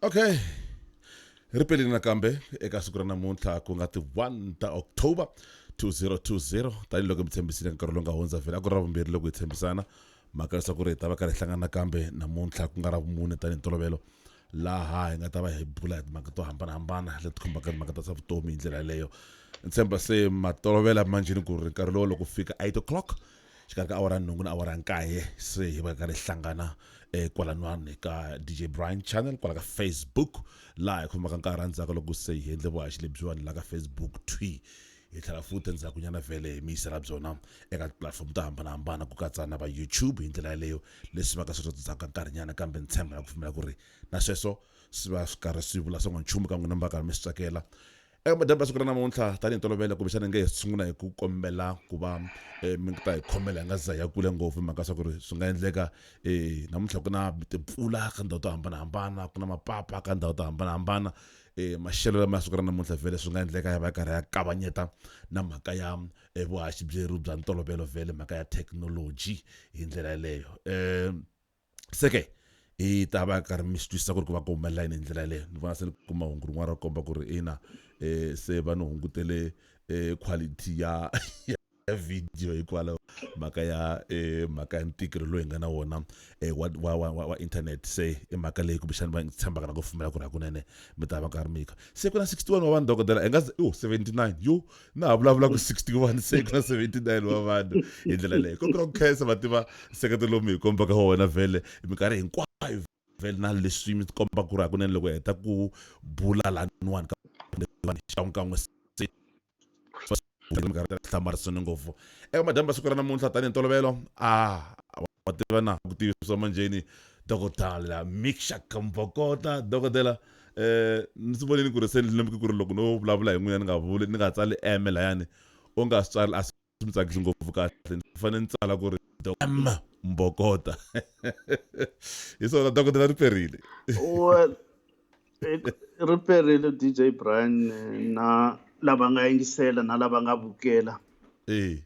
Okay, ri pelini nakambe eka siku ra namuntlha, ku nga ti 1 ta October 2020. Tanihiloko mi tshembisile nkarhi lowu nga hundza, vhele a ku ri ra vumbirhi loko hi tshembisana mhaka leswaku ri hi ta va karhi hi hlangana nakambe namuntlha, ku nga ra vumune tanihi ntolovelo, laha hi nga ta va hi bula hi timhaka to hambanahambana leti khumbaka timhaka ta swa vutomi. Hi ndlela yaleyo ni tshemba se matolovela manjheni ku ri nkarhi lowo loko fika 8 o'clock, xikarhi ka awara 8 na awara 9, se hi va karhi hi hlangana kwalanwani ka DJ Brian channel kwala ka Facebook, laha hi khomaka nkarhi endzhaku loko se hi endle vuhaxi lebyiwani la ka Facebook twi, hi tlhela futhi endzhakunyana vhele hi mi yisela byona eka tipulatifomo to hambanahambana, ku katsa na va YouTube. Hi ndlela yaleyo leswi va ka swi ndzhaku ka nkarhinyana, kambe ni tshemba na ku pfumela ku ri na sweswo swi va swi karhi swi vula swin'wana nchumu ka n'wina mi va karhi mi swi tsakela. Eka madyambu ya siku ra namuntlha, tanihi ntolovelo, kumbexana nge hi sungula hi ku kombela ku va mi ta hi khomela, hi nga za hi ya kule ngopfu, hi mhaka swa ku ri swi nga endleka namuntlha ku na timpfula ka ndhawu to hambanahambana, ku na mapapa ka ndhawu to hambanahambana. Maxelo lama ya siku ra namuntlha vhele swi nga endleka ya va ya karhi ya kavanyeta na mhaka ya vuhaxi byerhu bya ntolovelo, vhele mhaka ya thekinoloji hi ndlela yaleyo. Se ke hi ta va karhi mi swi twisisa ku ri ku va ku humelela yini hi ndlela yaleyo. Ni vona se ni kuma hungu rin'wana ra komba ku ri ina, se va ni hungutele quality ya video hikwalaho mhaka ya mhaka ya ntikelo lowu hi nga na wona wa internet. Se i mhaka leyi kumbexana va tshembaka na ku pfumela ku ri hakunene mi ta va karhi mi kha se ku na 61 wa vanhu, dokodela, hi nga yo 79 yo na ha vulavula ku 61, se ku na 79 wa vanhu. Hi ndlela leyi kombela ku khensa va tiva nseketelo lowu mi hi kombaka wona vhele minkarhi hinkwayo, vhele na leswi mi kombaka ku ri hakunene loko hi heta ku bula laniwani ka xikan'wekan'we se minkarhi hlamarisini ngopfu. Eka madyambu ya siku ra namuntlha, tanihi ntolovelo, a wa tiva na ku tivisa manjheni Dokodela Mixak Mbokota. Dokodela, ni swi vonile ku ri se ni lemuke ku ri loko no vulavula hi n'wina ni nga vuli, ni nga tsali M layani, u nga swi tsali, a swi mi tsakisi ngopfu kahle. Ni fanele ni tsala ku ri M Mbokota, hi swona. Dokodela, ri perile. Well, ri perile, DJ Brian, na lava nga yingisela na lava nga vukela. Hi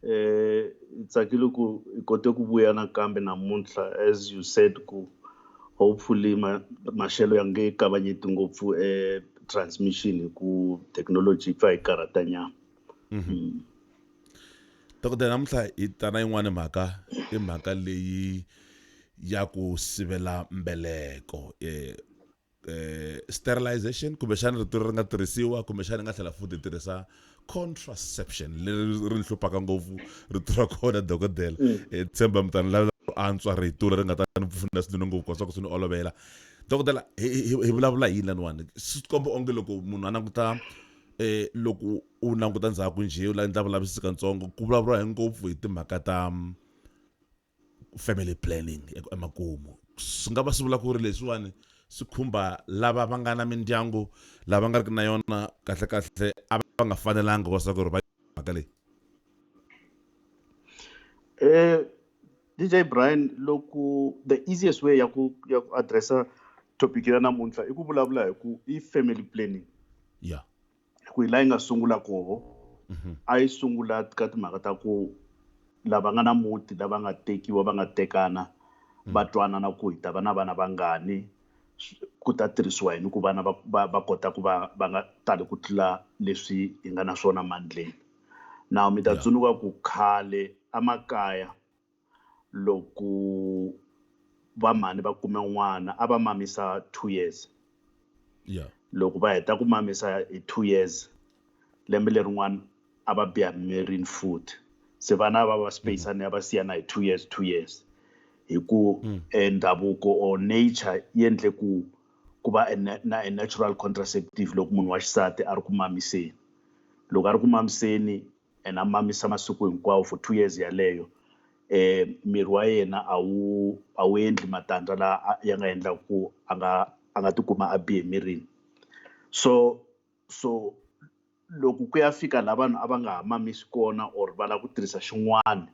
tsakile ku hi kote ku vuya nakambe namuntlha. As you said, ku hopefully maxelo ya nge kavanyeti ngopfu transmission, hi ku technology yi pfa yi karhata nyana. Dokodela, namuntlha hi ta na yin'wani mhaka, i mhaka leyi ya ku sivela mbeleko, sterilization kumbexana rito ri nga tirhisiwa, kumbexana nga tlhela futhi tirhisa contraception, leri ri ni hluphaka ngopfu rito ra kona. Dokodela, tshemba mi ta ni lavela ku antswa rito leri nga ta ni pfuna swinene ngopfu kwa swa ku swi ni olovela. Dokodela, hi vulavula hi yini laniwani? Swi komba onge loko munhu a languta, loko u languta ndzhaku njhe, u endla vulavisisi katsongo, ku vulavuriwa hi ngopfu hi timhaka ta family planning. Emakumu swi nga va swi vula ku ri leswiwani swi khumba lava va nga na mindyangu, lava nga ri ki na yona kahle kahle a va nga fanelanga wa swa ku ri va mhaka leyi. DJ Brian, loko the easiest way ya ku addressa topic ya namuntlha i ku vulavula hi ku i family planning, ku hi laha yi nga sungula koho. A yi sungula ka timhaka ta ku lava nga na muti, lava nga tekiwa, va nga tekana, va twanana ku hi ta va na vana vangani, ku ta tirhisiwa yini ku vana va kota ku va va nga tali ku tlula leswi hi nga na swona mandleni. Now mi ta tsundzuka ku khale amakaya, loko vamhani va kume n'wana, a va mamisa 2 years. Loko va heta ku mamisa hi 2 years, lembe lerin'wana a va biha mirini futhi, se vana va va space ya va siyana hi 2 years, 2 years, hi ku ndhavuko or nature yi endle ku va na a natural contraceptive. Loko munhu wa xisati a ri ku mamiseni, loko a ri ku mamiseni and a mamisa masiku hinkwawo for 2 years yaleyo, miri wa yena a wu endli matandza laha ya nga endlaka ku a nga tikuma a bihe mirini. So loko ku ya fika laha vanhu a va nga ha mamisi kona or va lava ku tirhisa xin'wana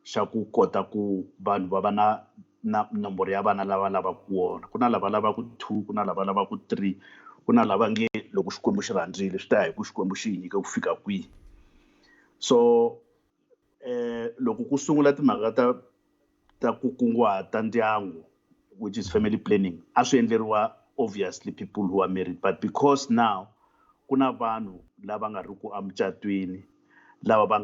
xa ku kota ku vanhu va va na nomboro ya vana lava lavaka wona, ku na lava lavaka two, ku na lava lavaka three, ku na lava nge loko Xikwembu xi rhandzile, swi ta ya hi ku Xikwembu xi hi nyike ku fika kwihi. So loko ku sungula timhaka ta ku kunguhata ndyangu, which is family planning, a swi endleriwa obviously people who are married, but because now ku na vanhu lava nga ri ku emucatwini, lava va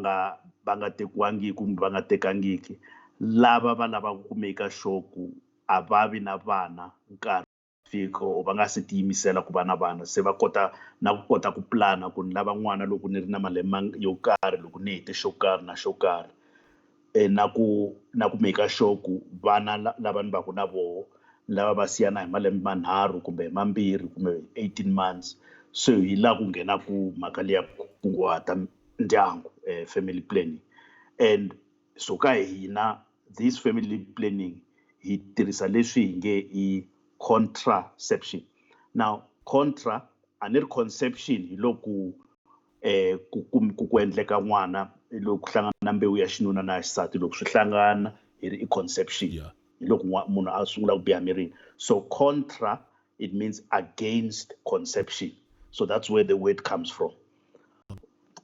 nga tekiwangiki kumbe va nga tekangiki, lava va lavaka ku make sure ku a va vi na vana nkarhi fika or va nga se tiyimisela ku va na vana, se va kota na ku kota ku plana ku ni lava n'wana loko ni ri na malembe yo karhi, loko ni hete xo karhi na xo karhi, na ku make sure ku vana lava ni va ku na voho lava va siyana hi malembe 3 kumbe hi 2 kumbe 18 months. So hi laha ku nghenaku mhaka liya kunguhata ndyangu, family planning. And so ka hina this family planning hi tirhisa leswi hi nge i contraception. Now contra, a ni ri conception hi loko ku endleka n'wana, loko ku hlangana mbewu ya xinuna na ya xisati, loko swi hlangana hi ri i conception. Hi loko munhu a sungula ku biha mirini. So contra, it means against conception. So that's where the word comes from,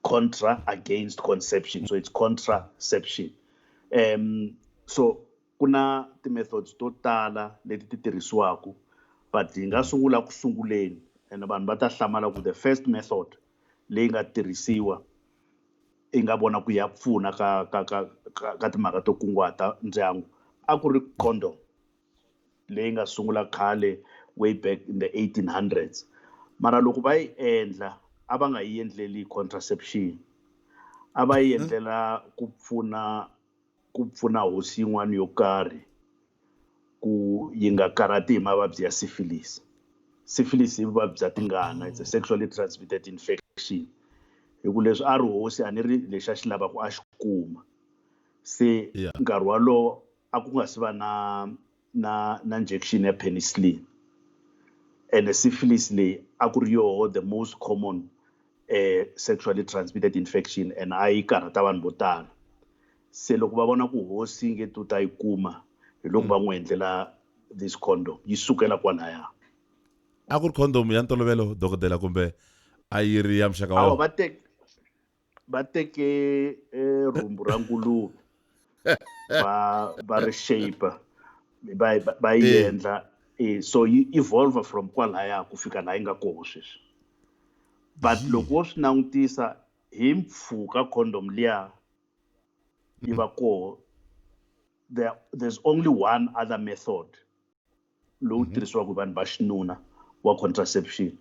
contra, against conception. So it's contraception. So kuna ti-methods to tala leti ti tirhisiwaka, but hi nga sungula ku sunguleni, and vanhu va ta hlamala ku the first method leyi nga tirhisiwa i nga vona ku ya pfuna ka timhaka to kunguhata ndyangu a ku ri condom, leyi nga sungula khale, way back in the 1800s. Mara loko va yi endla, a va nga yi endleli contraception, a va yi endlela ku pfuna hosi yin'wana yo karhi ku yi nga karhati hi mavabyi ya syphilis. Syphilis i vuvabyi bya tingana, it's a sexually transmitted infection. Hi ku leswi a ri hosi, a ni ri lexi a xi lavaka a xi kuma se nkarhi walowo a ku nga si va na injection ya penicillin, and syphilis leyi a ku ri yoho the most common sexually transmitted infection, and a yi karhata vanhu vo tala. Se loko va vona ku hosi yi nge tu ta yi kuma, hi loko va n'wi endlela this condom, yi sukela kwalaya. A ku ri condom ya ntolovelo, dokodela, kumbe a yi ri ya muxaka Awa, va teke rhumbu ra nguluve, va ri shape, va yi endla, so yi evolve from kwalaya ku fika laha yi nga koho sweswi. But loko wo swi langutisa hi mpfhuka condom liya yi va koho, there's only one other method lowu tirhisiwaka hi vanhu va xinuna wa contraception.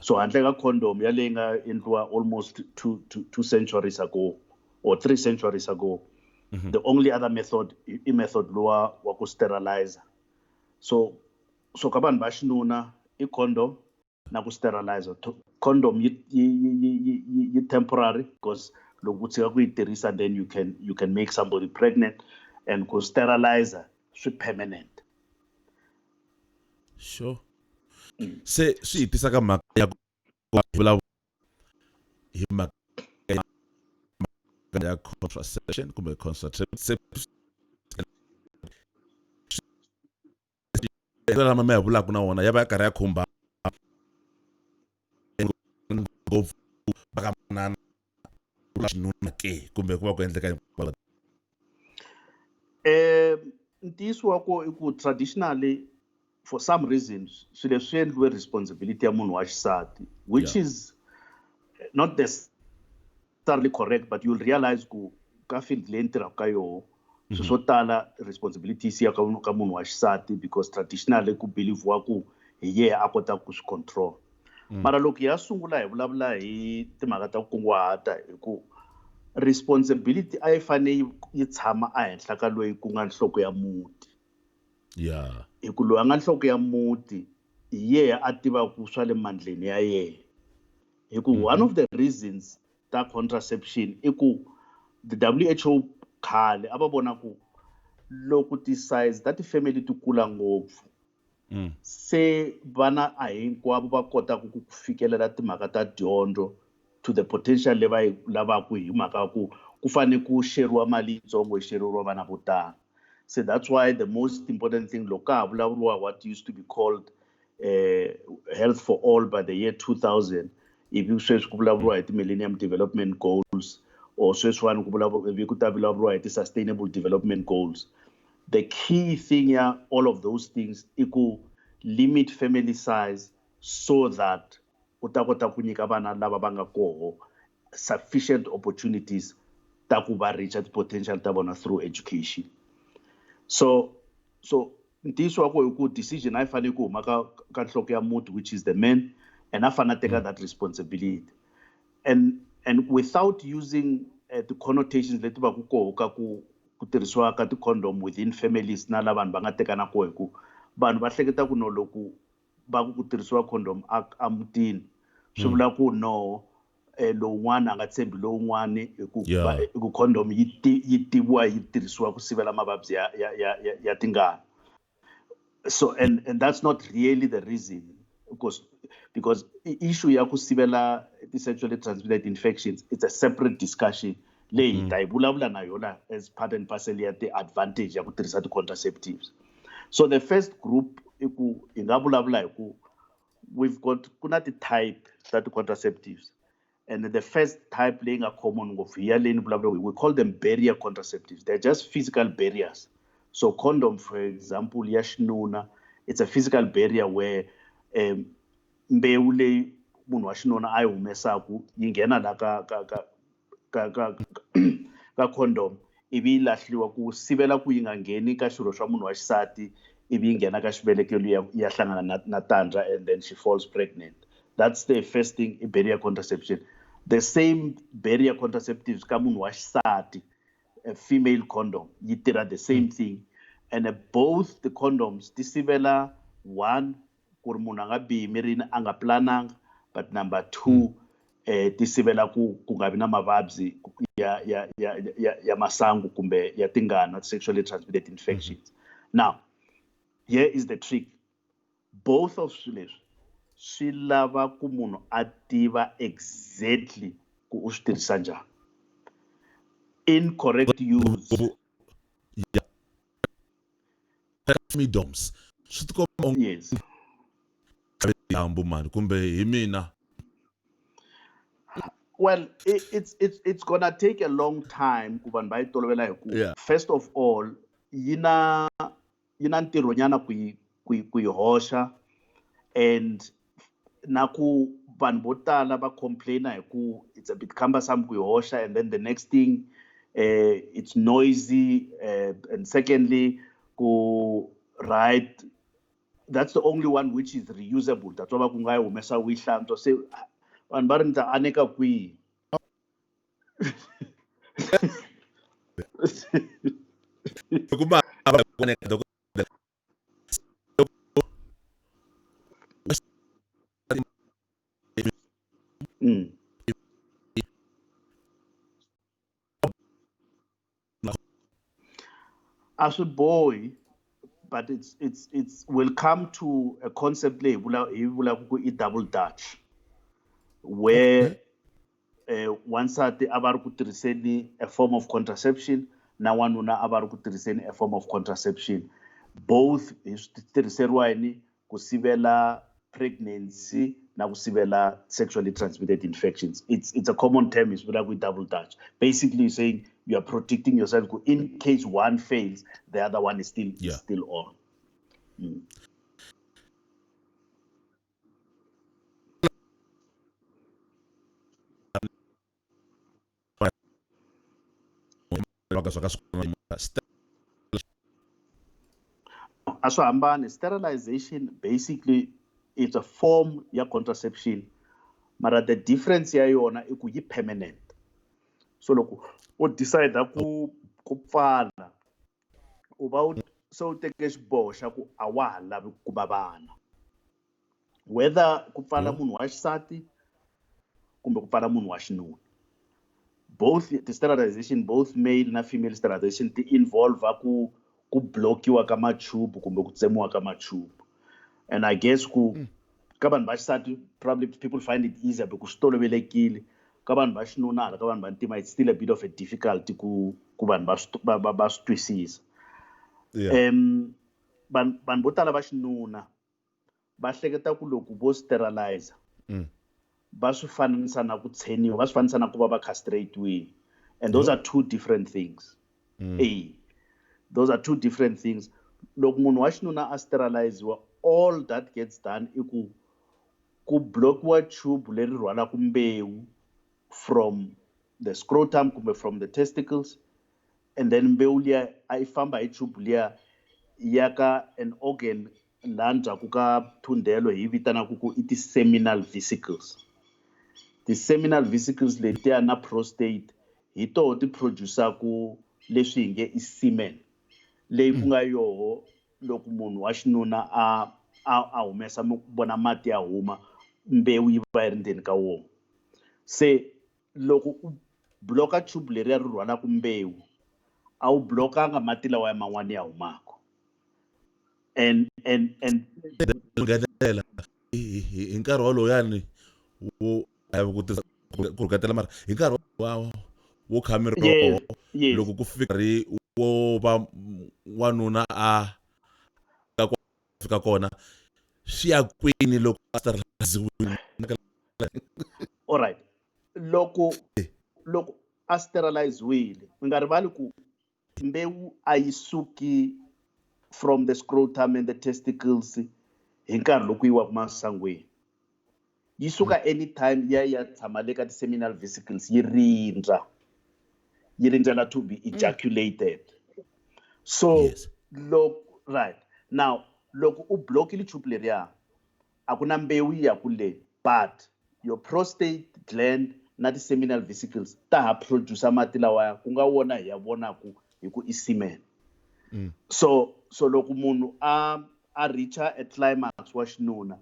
So handle ka condom yaleyi nga endliwa almost two centuries ago or three centuries ago, the only other method i method lowa wa ku sterilize. So ka vanhu va xinuna i condom na ku sterilize. Condom yi temporary, because loko u tshika ku yi tirhisa, then you can make somebody pregnant, and ku sterilize swi permanent. Sure. Se swi hi tisa ka mhaka ya ku vulavula hi mhaka ya contraception kumbe contraception lama ma ya vulaka na wona ya va ya karhi ya khumba ngopfu va ka manana xinuna ke, kumbe ku va ku endleka? Ntiyiso wa ko i ku traditionally, for some reasons, swilo leswi endliwe responsibility ya munhu wa xisati, which is not necessarily correct, but you'll realize ku ka field leyi ni tirhaka ka yoho, swilo swo tala responsibilities ya ka munhu wa xisati, because traditionally ku believe-wa ku hi yehe a kotaka ku swi control. Mara loko hi ya sungula hi vulavula hi timhaka ta ku kunguhata, hi ku responsibility a yi fane yi tshama ehenhla ka loyi ku nga nhloko ya muti, hi ku loyi a nga nhloko ya muti hi yehe a tivaka swa le mandleni ya yena. Hi ku one of the reasons ta contraception i ku the WHO khale a va vona ku loko ti-size ta ti-family ti kula ngopfu, se vana a hinkwavo va kotaka ku fikelela timhaka ta dyondzo to the potential leyi va yi lavaka, hi mhaka ku fane ku xeriwa mali yitsongo yi xereriwa vana vo tala. So that's why the most important thing loko ka ha vulavuriwa what used to be called health for all by the year 2000, ivi sweswi ku vulavuriwa hi ti-Millennium Development Goals, or sweswiwani ku ivi ku ta vulavuriwa hi ti-Sustainable Development Goals, the key thing ya all of those things i ku Limit family size so that u ta kota ku nyika vana lava va nga koho sufficient opportunities ta ku va reach ti-potential ta vona through education. So ntiyiso wa ku hi ku decision a yi fanele ku huma ka nhloko ya muti, which is the man, and a fanele a teka that responsibility and without using the connotations leti va ku koho ka ku tirhisiwa ka ti-condom within families na la vanhu va nga tekana koho, hi ku vanhu va hleketa ku no loko va ku tirhisiwa condom a mutini swi vula ku no lowun'wana a nga tshembi lowun'wani hi ku hi ku condom yi tiviwa yi tirhisiwa ku sivela mavabyi ya tingana. So and that's not really the reason, because issue ya ku sivela ti-sexually transmitted infections, it's a separate discussion leyi hi ta yi vulavula na yona as part and parcel ya ti-advantage ya ku tirhisa ti-contraceptives. So the first group i ku hi nga vulavula hi ku we've got ku na ti-type ta ti-contraceptives, and the first type leyi nga common ngopfu hi ya leyi ni vulavulaka, we call them barrier contraceptives. They're just physical barriers. So condom, for example, ya xinuna, it's a physical barrier where mbewu leyi munhu wa xinuna a yi humesaku yi nghena la ka condom, ivi yi lahliwa ku sivela ku yi nga ngheni ka xirho xa munhu wa xisati, ivi yi nghena ka xivelekelo ya hlangana na tandza, and then she falls pregnant. That's the first thing, i barrier contraception. The same barrier contraceptives ka munhu wa xisati, a female condom, yi tirha the same thing. And both the condoms ti sivela one ku ri munhu a nga bihi mirini a nga plananga, but number two, ti sivela ku nga vi na mavabyi ya masangu kumbe ya tingana, sexually transmitted infections. Now here is the trick. Both of swilo leswi swi lava ku munhu a tiva exactly ku u swi tirhisa njhani. Incorrect use. Yeah. Condoms swi tikomba onge dyambu mani kumbe hi mina. Well, it's gonna take a long time ku vanhu va yi tolovela hi ku first of all yi na ntirhonyana ku yi hoxa, and na ku vanhu vo tala va complaina hi ku it's a bit cumbersome ku yi hoxa, and then the next thing, it's noisy, and secondly ku right, that's the only one which is reusable. That's why va ku nga yi humesa u yi hlantswa, se vanhu va ri ni ta aneka kwihi? Ku va va dokodela. A swi bohi, but it's will come to a concept leyi hi vulaka ku i double dutch, where wansati a va ri ku tirhiseni a form of contraception na wanuna a va ri ku tirhiseni a form of contraception, both hi swi tirhiseriwa yini? Ku sivela pregnancy na ku sivela sexually transmitted infections. It's a common term, hi swi vulaka ku i double dutch. Basically you're saying you are protecting yourself ku in case one fails, the other one is still is still on. Ka swa ka swi A swi hambani. Sterilization basically it's a form ya contraception, mara the difference ya yona i ku yi permanent. So loko u decide ku pfala, u va u se u teke xiboho xa ku a wa ha lavi ku kuma vana, whether ku pfala munhu wa xisati kumbe ku pfala munhu wa xinuna. Both the sterilization, both male na female sterilization, ti involve ku blockiwa ka machubu kumbe ku tsemiwa ka machubu. And I guess ku ka vanhu va xisati probably people find it easier because swi tolovelekile. Ka vanhu va xinuna hala ka vanhu va ntima, it's still a bit of a difficulty ku vanhu va swi twisisa. Vanhu vo tala va xinuna va hleketa ku loko vo sterilize, va swi fananisa na ku tsheniwa, va swi fananisa na ku va va castratiwile, and those are two different things. Those are two different things. Loko munhu wa xinuna a steriliziwa All that gets done i ku ku blockiwa tube leri rhwalaka mbewu from the scrotum kumbe from the testicles, and then mbewu liya a yi famba hi tube liya ya ka an organ laha ndzhaku ka thundelo hi vitanaka ku i ti-seminal vesicles. Ti-seminal vesicles letiya na prostate hi toho ti produce-aku leswi hi nge i semen, leyi ku nga yoho loko munhu wa xinuna a humesa vona mati ya huma, mbewu yi va yi ri ndzeni ka wona. Se loko u bloka tube leriya ri rhwalaka mbewu, a wu blokanga mati lawa ya man'wani ya humaka. And nghenela hi nkarhi walowuyani wo ku tirhisa ku rhuketela, mara hi nkarhi wa wo kha miroho, loko ku fika ri wo va wanuna a fika kona, swi ya kwini loko a steriliziwile? Alright, loko a steriliziwile, mi nga rivali ku mbewu a yi suki from the scrotum and the testicles hi nkarhi loko yiwaka masangwini. Yi suka anytime, ya tshama le ka ti-seminal vesicles, yi rindza, yi rindzela to be ejaculated. So loko, right now, loko u blockile tube leriya, a ku na mbewu yi yaku le, but your prostate gland na ti-seminal vesicles ta ha produce mati lawaya ku nga wona hi ya vonaku hi ku i semen. So loko munhu a reacha a climax wa xinuna,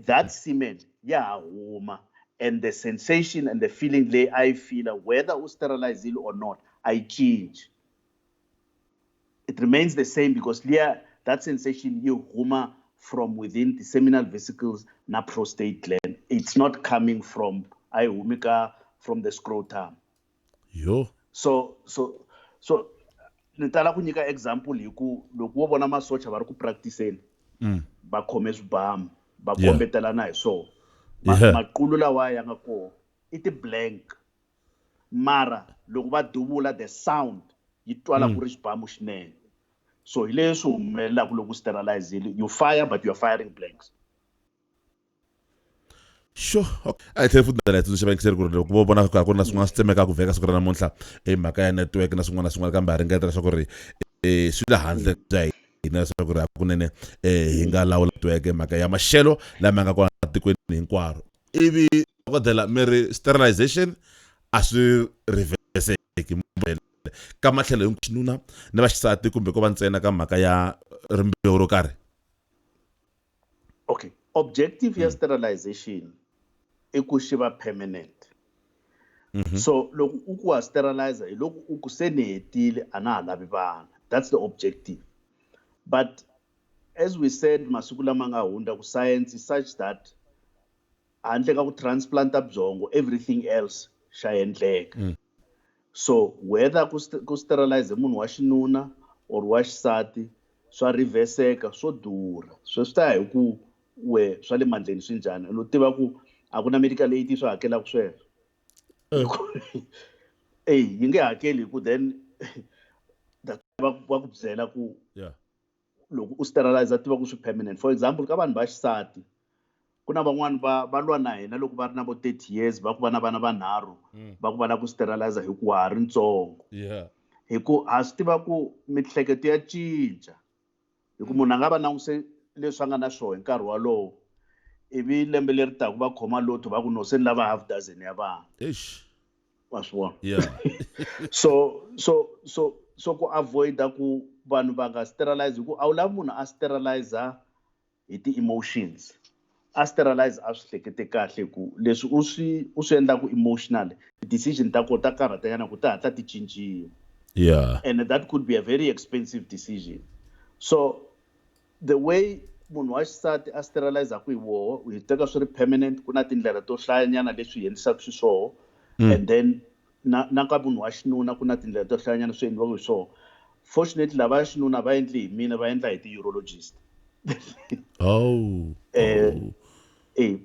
that semen ya ha huma, and the sensation and the feeling leyi a yi feela, whether u sterilizile or not, a yi cinci. It remains the same, because liya that sensation yi huma from within the seminal vesicles na prostate gland. It's not coming from, a yi humi ka from the scrotum. Yo. So ni tala ku nyika example hi ku loko wo vona masocha va ri ku practiceni, va khome swibamu, va kombetelana hi swona, maqulu lawa ya nga kona i ti-blank, mara loko va duvula, the sound yi twala ku ri xibamu xinene. So hi leswi humelelaka loko u sterilizile: you fire, but you are firing blanks. Sure, a hi tlhele futhi ndlela hi tsundzuxa vayingiseri ku ri loko vo vona ku ri na swin'wana swi tsemekaka vheka siku ra namuntlha i mhaka ya network na swin'wana na swin'wana, kambe ha ringeta leswaku ri swi le handle bya hina leswaku ri hakunene hi nga lawula network, mhaka ya maxelo lama nga kona tikweni hinkwaro. Ivi dokodela mi ri sterilization a swi reverseki ka matlhelo xinuna ni vaxisati, kumbe ko va ntsena ka mhaka ya rimbewu ro karhi? Okay, objective ya sterilization i ku xi va permanent. So loko u ku wa sterilize, hi loko u ku se ni hetile, a na ha lavi vana. That's the objective. But as we said masiku lama nga hundza, ku science is such that handle ka ku transplanta byongo, everything else xa endleka. So whether ku sterilize munhu wa xinuna or wa xisati, swa reverseka, swo durha. Swi ta ya hi ku we swa le mandleni swi njhani. And u tiva ku a ku na medical aid swi hakelaka sweswo. Eyi, yi nge hakeli, hi ku then va ku byela ku loko u sterilize, tiva ku swi permanent. For example, ka vanhu va xisati, ku na van'wani va lwa na hina loko va ri na vo 30 years, va ku va na vana vanharhu, va ku va lava ku sterilize hi ku wa ha ri ntsongo. Hi ku ha swi tiva ku miehleketo ya cinca, hi ku munhu a nga va languse leswi a nga na swona hi nkarhi walowo, ivi lembe leri taka va khoma lotto, va ku no, se ni lava half dozen ya vana. Eish. Wa swi vona? Yeah. So ku avoida ku vanhu va nga sterilize, hi ku a wu lavi munhu a sterilize hi ti-emotions, a sterilize a swi hlekete kahle, hi ku leswi u swi endlaku emotionally, decision ta kona ta karhatanyana ku ta hatla ti cinciwa. And that could be a very expensive decision. So the way munhu wa xisati a sterilizaku hi woho, hi teka swi ri permanent, ku na tindlela to hlayanyana leswi hi endlisaka xiswoho. And then na ka munhu wa xinuna, ku na tindlela to hlayanyana swi endliwaka hi swona. Fortunately, lava xinuna va endli hi mina, va endla hi ti-urologist.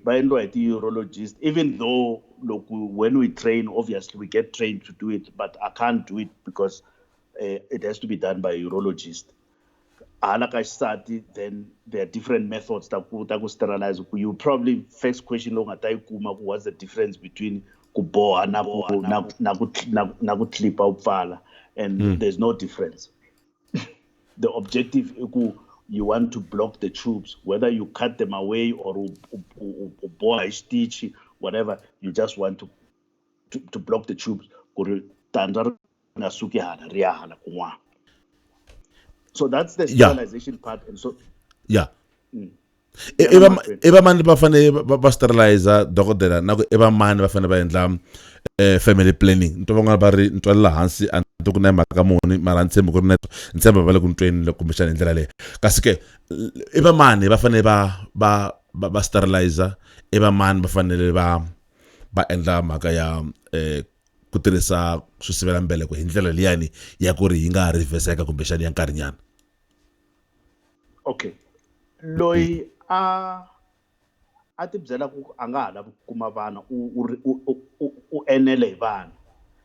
Va endliwa hi ti-urologist, even though loko when we train, obviously we get trained to do it, but I can't do it because it has to be done by a urologist. Hala ka xisati, then there are different methods ta ku sterilize. Ku you probably, first question lowu nga ta yi kuma ku what's the difference between ku boha na ku clipa u pfala, and there's no difference. The objective i ku you want to block the tubes, whether you cut them away or u boha hi xitichi, whatever, you just want to block the tubes ku ri tandza ri nga suki hala ri ya hala kun'wana. So that's the sterilization part, and so I va mani va fanele va sterilize, dokodela, na ku i va mani va fanele va endla family planning? Ni twa van'wana va ri ni twalela hansi, a ni ku na mhaka muni, mara ni tshembi ku ri na ni tshemba va le ku ni tweni kumbexana hi ndlela leyi. Kasi ke i va mani va fanele va sterilize, i va mani va fanele va endla mhaka ya ku tirhisa swisivelambeleko hi ndlela liyani ya ku ri yi nga reverseka kumbexana ya nkarhinyana? Okay, loyi a ti byela ku a nga ha lavi ku kuma vana, u enele hi vana,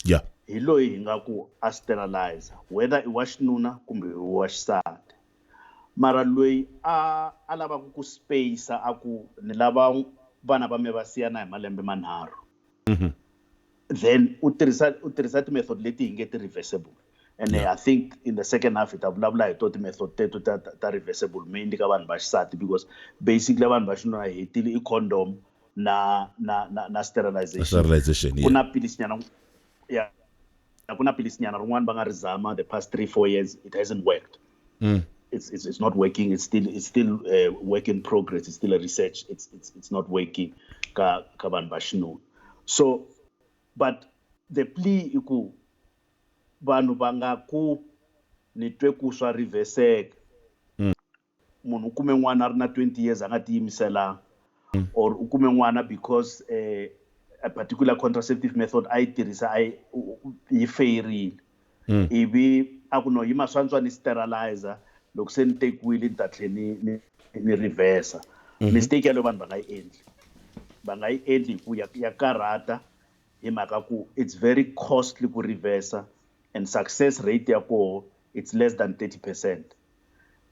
hi loyi hi nga ku a sterilize, whether i wa xinuna kumbe i wa xisati. Mara loyi a lavaka ku space, a ku ni lava vana va me va siyana hi malembe manharhu, then u tirhisa ti-method leti hi nge ti-reversible. And I think in the second half hi ta vulavula hi to ti-method teto ta reversible, mainly ka vanhu va xisati, because basically vanhu va xinuna hi hetile i condom na sterilization. Sterilization. Ku na pilisinyana, ya, ku na pilisinyana rin'wana va nga ri zama the past 3-4 years. It hasn't worked. It's not working. It's still work in progress. It's still a research. It's not working ka vanhu va xinuna. So but the plea i ku vanhu va nga ku ni twe ku swa reverseka, munhu u kume n'wana a ri na 20 years a nga tiyimiselanga, or u kume n'wana because a particular contraceptive method a yi tirhisa a yi fayirile, ivi a ku no yima swantswa ni sterilizer, loko se ni tekiwile ni ta tlhe ni reversa. Mistake yaleyo vanhu va nga yi endli, va nga yi endli, hi ku ya karhata, hi mhaka ku it's very costly ku reversa, and success rate ya koho, it's less than 30%,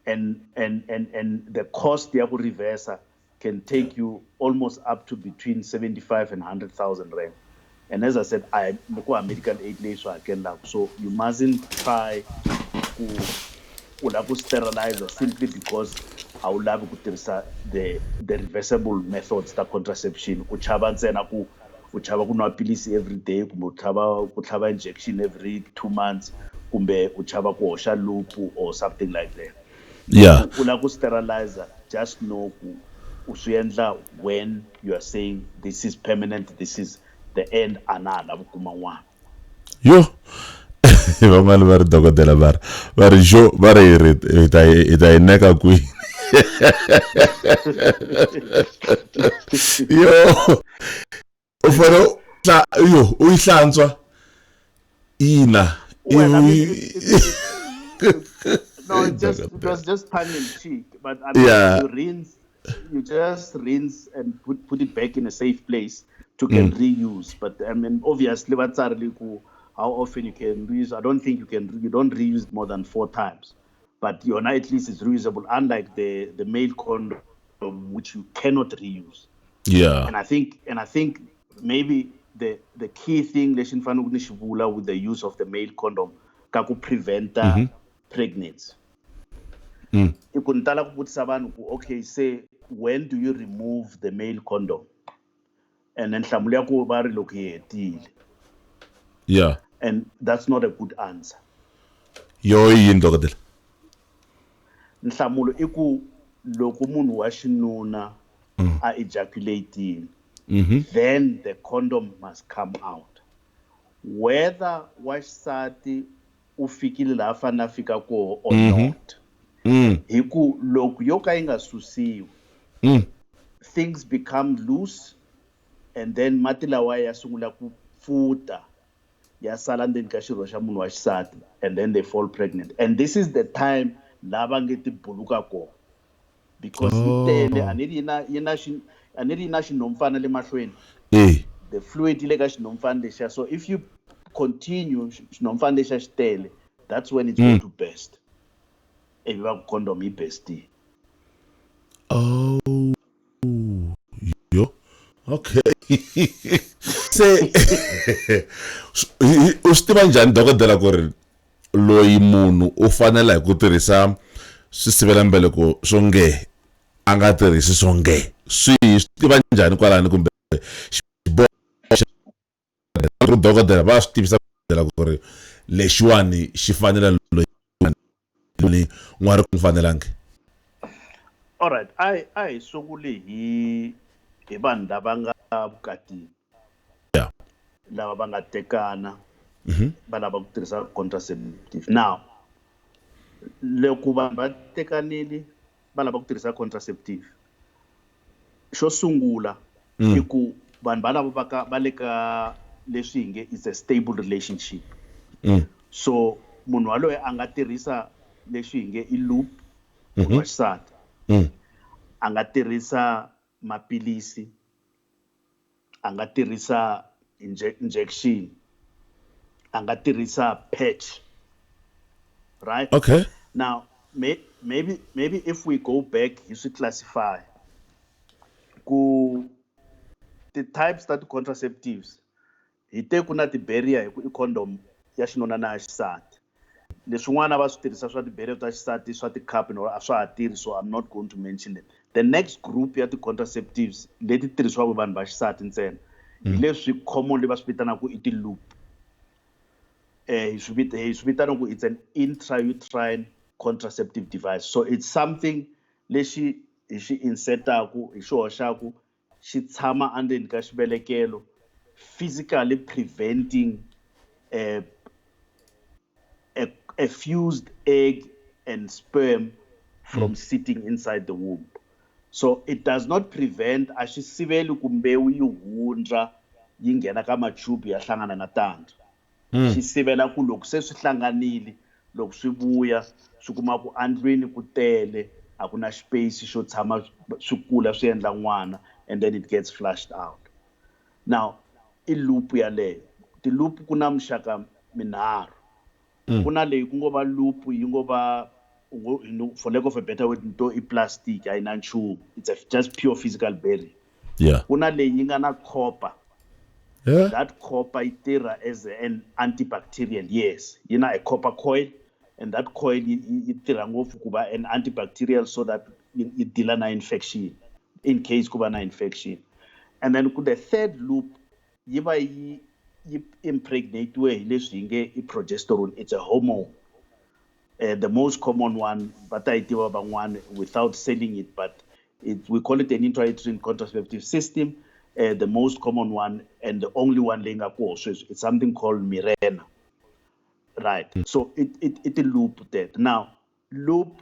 and the cost ya ku reversa can take you almost up to between 75 and 100,000 rand. And as I said, I ku medical aid leyi swi hakelaka, so you mustn't try ku u lava ku sterilize simply because a wu lavi ku tirhisa the reversible methods ta contraception. U chava ntsena ku u chava ku nwa pilisi every day, kumbe u chava ku tlhava injection every 2 months, kumbe u chava ku hoxa loop or something like that. U lava ku sterilize, just know ku u swi endla when you are saying this is permanent, this is the end, a na ha lavi ku kuma n'wana. Yo, van'wana va ri, dokodela, va ri jo va ri hi ta yi neka kwini? Yo, u fanele yo u yi hlantswa ina. Well, I mean, no, it was just tongue in cheek. But I mean, you rinse, you just rinse and put it back in a safe place to can reuse. But I mean, obviously, what's how often you can reuse? I don't think you can. You don't reuse more than four times. But your at least is reusable, unlike the male condom, which you cannot reuse. And I think maybe the key thing lexi ni faneleke ni xi vula with the use of the male condom ka ku preventa pregnancy i ku ni tala ku vutisa vanhu ku, okay, say when do you remove the male condom? And then nhlamulo ya ku va ri loko hi hetile. And that's not a good answer. Yo, i yini, dokodela? Nhlamulo i ku loko munhu wa xinuna a ejaculatile, then the condom must come out, whether wa xisati u fikile laha a fanele a fika koho or not. Hi ku loko yo ka yi nga susiwi, things become loose, and then mati lawa ya sungula ku pfuta, ya sala ndzeni ka xirho xa munhu wa xisati, and then they fall pregnant. And this is the time lava nge ti buluka kona, because yi tele, a ni ri yi na xi, a ni ri yi na xinhompfana le mahlweni. The fluid yi le ka xinhompfana lexiya, so if you continue, xinhompfana lexiya xi tele, that's when it's going to burst. Ivi va ku condom yi bestile. Oh, yo, okay. Se u swi tiva njhani, dokodela, ku ri loyi munhu u fanela hi ku tirhisa swisivelambeleko swo nge a nga tirhisi swo nge swi swi tiva njhani kwalani, kumbe xiboho ri dokodela va swi tivisa ku ri lexiwani xi fanela loyi n'wana ri ku fanelangi? Alright, a hi sunguli hi vanhu lava nga vukatini, lava va nga tekana, va lava ku tirhisa contraceptive. Now, loko vanhu va tekanile, va lava ku tirhisa contraceptive, xo sungula i ku vanhu va lava va ka va le ka leswi hi nge it's a stable relationship. So munhu waloye a nga tirhisa leswi hi nge i loop, munhu wa xisati a nga tirhisa maphilisi, a nga tirhisa injection, a nga tirhisa patch, right? Okay. Now, maybe if we go back hi swi classify ku ti-types ta ti-contraceptives, hi te ku na ti-barrier hi ku i condom ya xinuna na ya xisati. Leswin'wana va swi tirhisa swa ti-barrier ta xisati, swa ti-cup no, a swa ha tirhi, so I'm not going to mention them. The next group ya ti-contraceptives leti tirhisiwaka hi vanhu va xisati ntsena hi leswi commonly va swi vitanaka i ti-loop. Hi swi vitana ku it's an intrauterine contraceptive device. So it's something lexi hi xi insertaku, hi xi hoxaku, xi tshama endzeni ka xivelekelo, physically preventing a fused egg and sperm from sitting inside the womb. So it does not prevent, a xi siveli ku mbewu yi hundza yi nghena ka machubu ya hlangana na tandza. Xi sivela ku loko se swi hlanganile, loko swi vuya swi kuma ku andlwini ku tele, a ku na space xo tshama swi kula swi endla n'wana, and then it gets flushed out. Now, i loop yaleyo. Ti-loop ku na muxaka minharhu. Ku na leyi ku ngo va loop yi ngo va, for lack of a better word, to i plastic, a yi na nchumu, it's a just pure physical barrier. Ku na leyi yi nga na copper. That copper yi tirha as an antibacterial. Yes, yi na a copper coil, and that coil yi tirha ngopfu ku va an antibacterial, so that yi deala na infection in case ku va na infection. And then ku the third loop yi va yi impregnatiwe hi leswi hi nge i progesterone. It's a hormone. The most common one va ta yi tiva van'wana without selling it, but we call it an intrauterine contraceptive system. The most common one and the only one leyi nga koho sweswi, it's something called Mirena, right? So it loop that. Now, loop,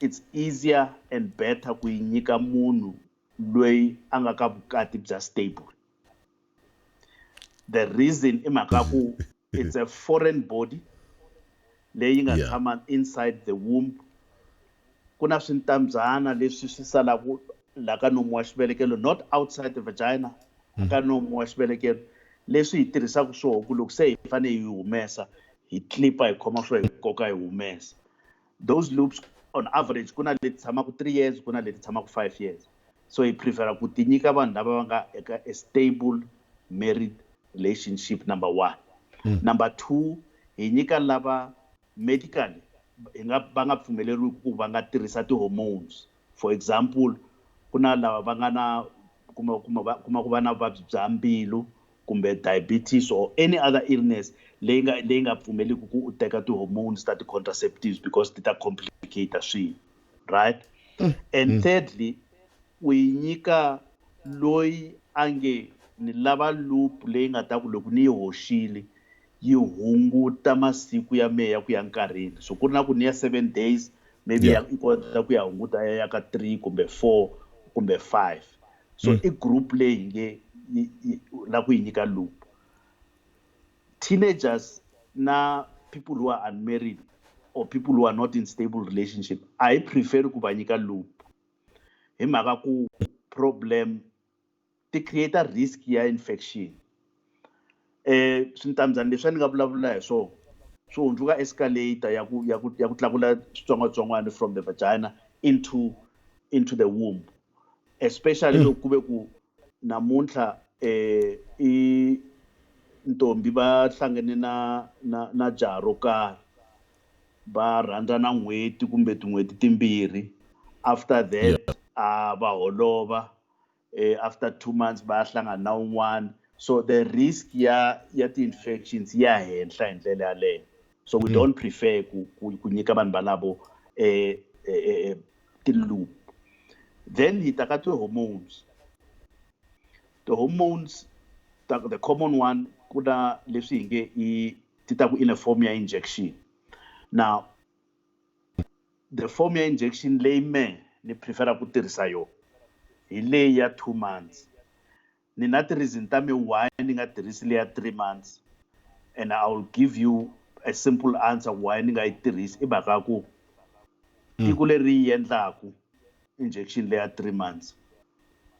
it's easier and better ku yi nyika munhu loyi a nga ka vukati bya stable. The reason i mhaka ku it's a foreign body leyi nga tshama inside the womb. Ku na swintambyana leswi swi salaku la ka nomu wa xivelekelo, not outside the vagina, ka nomu wa xivelekelo, leswi hi tirhisaka swoho ku loko se hi fanele hi humesa, hi clipa, hi khoma swo, hi koka, hi humesa. Those loops, on average, ku na leti tshamaka 3 years, ku na leti tshamaka 5 years. So hi prefera ku ti nyika vanhu lava va nga eka a stable married relationship, number one. Number two, hi nyika lava medically hi nga va nga pfumeleriwi ku va nga tirhisa ti-hormones. For example, ku na lava va nga na kuma va kuma ku va na vuvabyi bya mbilu kumbe diabetes or any other illness leyi nga pfumeliki ku u teka ti-hormones ta ti-contraceptives, because ti ta complicate swilo, right? And thirdly, u yi nyika loyi a nge ni lava loop leyi nga ta ku loko ni yi hoxile yi hunguta masiku ya mehe ya ku ya nkarhini. So ku ri na ku ni ya 7 days, maybe yi kota ku ya hunguta ya ka 3 kumbe 4 kumbe 5. So i group leyi hi nge la ku yi nyika loop. Teenagers na people who are unmarried or people who are not in stable relationship, a hi prefer ku va nyika loop, hi mhaka ku problem ti create risk ya infection. Swintambyana leswi a ni nga vulavula hi swona. Swi hundzuka escalator ya ku tlakula switsongwatsongwana from the vagina into the womb, especially loko ku ve ku namuntlha i ntombi va hlangene na jaha ro karhi, va rhandzana n'hweti kumbe tin'hweti timbirhi, after that a va holova, after 2 months va hlangana na un'wana. So the risk ya ti-infections ya henhla hi ndlela yaleyo. So we don't prefer ku nyika vanhu valavo ti-loop. Then hi ta ka ti-hormones. The hormones, the common one, ku na leswi hi nge i ti ta ku in a form ya injection. Now the form ya injection leyi me ni prefera ku tirhisa yona hi leyi ya 2 months. Ni na ti-reason ta me why ni nga tirhisi leya 3 months, and I will give you a simple answer why ni nga yi tirhisi. I mhaka ku tiko leri yi endlaku injection leya 3 months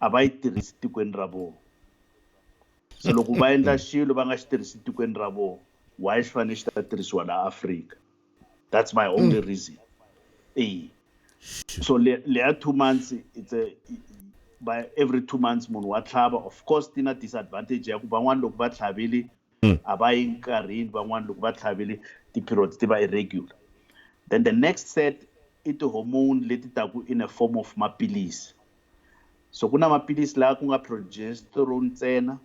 a va yi tirhisi tikweni ra vona. So loko va endla xilo va nga xi tirhisi tikweni ra vona, why xi fanele xi ta tirhisiwa laha Afrika? That's my only reason. So leya 2 months, it's a by every 2 months munhu wa tlhava. Of course ti na disadvantage ya ku van'wani loko va tlhavile a va yi nkarhini, van'wani loko va tlhavile ti-periods ti va irregular. Then the next set i ti-hormone leti taku in a form of maphilisi. So ku na maphilisi laha ku nga progesterone ntsena,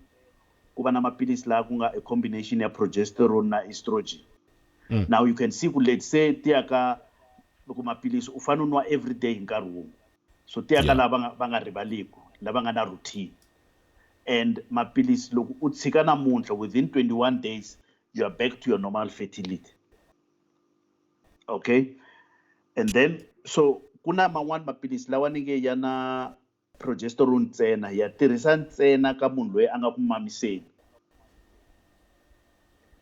ku va na maphilisi laha ku nga a combination ya progesterone na estrogen. Now you can see ku let's say ti ya ka loko maphilisi u fanele u nwa every day hi nkarhi wun'we. So ti ya ka lava va nga rivaliku, lava nga na routine. And maphilisi loko u tshika namuntlha, within 21 days you are back to your normal fertility. Okay? And then so ku na man'wani maphilisi lawa ni nge ya na progesterone ntsena, ya tirhisa ntsena ka munhu loyi a nga ku mamiseni.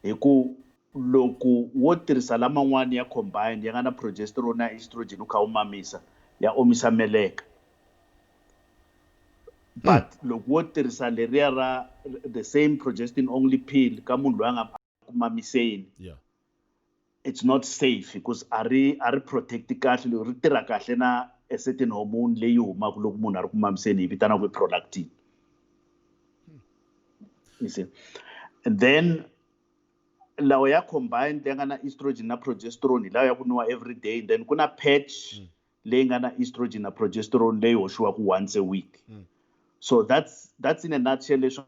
Hi ku loko wo tirhisa laman'wani ya combined ya nga na progesterone na estrogen u kha u mamisa, ya omisa meleka. But loko wo tirhisa leriya ra the same progestin only pill ka munhu loyi a nga ku mamiseni, it's not safe because a ri protect kahle, loko ri tirha kahle na a certain hormone leyi humaka loko munhu a ri ku mamiseni, yi vitaniwaka prolactin. You see? And then lawa ya combined ya nga na estrogen na progesterone, lawa ya ku nwiwa every day. And then ku na patch leyi nga na estrogen na progesterone leyi hoxiwaka once a week. So that's in a nutshell leswi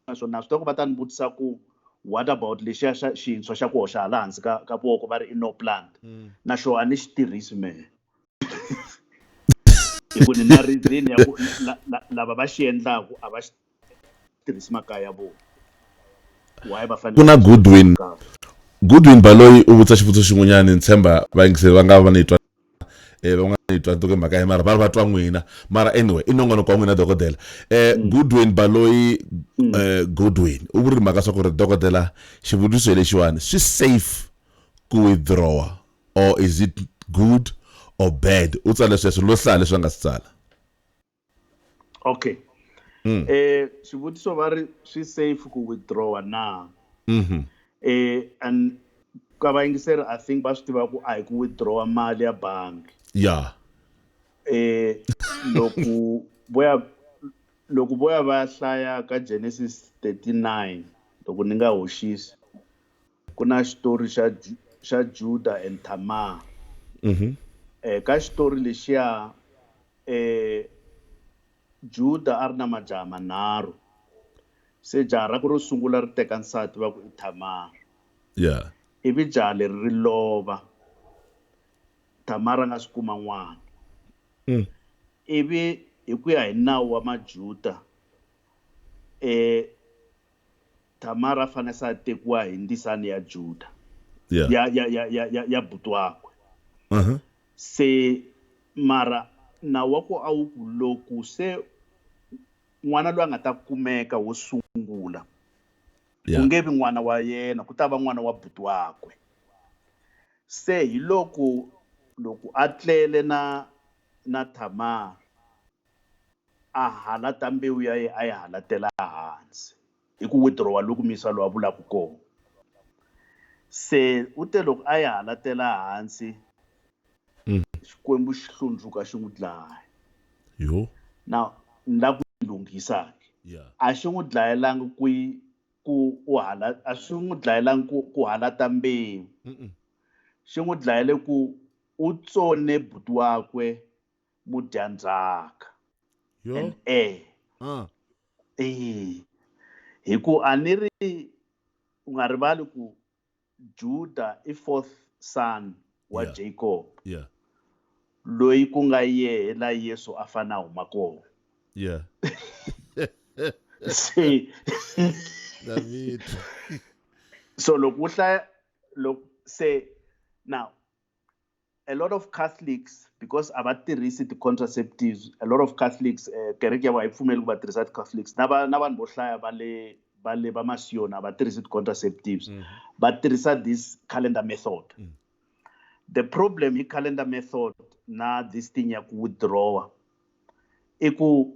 naswona swi ta ku va ta ni vutisa ku what about lexiya xa xintshwa xa ku hoxa hala hansi ka voko va ri i Norplant. Na xona a ni xi tirhisi mehe. Hi ku ni na reason ya ku lava va xi endlaku a va xi tirhisi makaya ya vona. Why va fanele Ku na va xi Goodwin. tirhisa? Goodwin Baloyi u vutisa xivutiso xin'wanyana, ni tshemba vayingiseri va nga va ni twa, va nga ni twa ntoke mhaka ya mara va ri va twa n'wina. Mara anyway, i nongonoko wa n'wina dokodela. Goodwin Baloyi, Goodwin u vuri mhaka swa ku ri dokodela xivutiso lexiwani swi safe ku withdraw or is it good or bad? U tsale sweswo, lo hlaya leswi a nga swi tsala. Okay. Xivutiso va ri swi safe ku withdraw na? And ka vayingiseri I think va swi tiva ku a hi ku withdraw mali ya bangi. Loko vo ya va hlaya ka Genesis 39, loko ni nga hoxisi, ku na xitori xa Judah and Tamar. Ka xitori lexiya, Judah a ri na majaha manharhu. Se jaha ra ku ro sungula ri teka nsati va ku i Tamar. Ivi jaha leri ri lova. Tamar a nga swi kuma n'wana. Ivi hi ku ya hi nawu wa Majuda, Tamar a fanele se a tekiwa hi ndisani ya Juda. Ya buti wakwe. Se mara nawu wa ku a wu ku loko se n'wana loyi a nga ta kumeka wo sungula, ku nge vi n'wana wa yena, ku ta va n'wana wa buti wakwe. Se hi loko a tlele na Tamar, a halata mbewu ya yena, a yi halatela hansi hi ku withdraw loku misa lowu a vulaka kona. Se u te loko a yi halatela hansi, Xikwembu xi hlundzuka xi n'wi dlaya. Yo. Now ni lava ku yi lunghisa ke. A xi n'wi dlayelangi ku yi ku u hala a xi n'wi dlayelangi ku halata mbewu. Xi n'wi dlayele ku u tsone buti wakwe mudyandzhaka. Yo. And heir. Hi ku a ni ri u nga rivali ku Judah i fourth son wa Jacob. Loyi ku nga yehe la Yesu a fana a huma kona. Se David. So loko u hlaya loko se now a lot of Catholics, because a va tirhisi ti-contraceptives, a lot of Catholics, kereke ya vona a yi pfumeli ku va tirhisa ti-Catholics. Na va, na vanhu vo hlaya va le, va le va Masiyoni a va tirhisi ti-contraceptives. Va tirhisa this calendar method. The problem hi calendar method na this thing ya ku withdraw i ku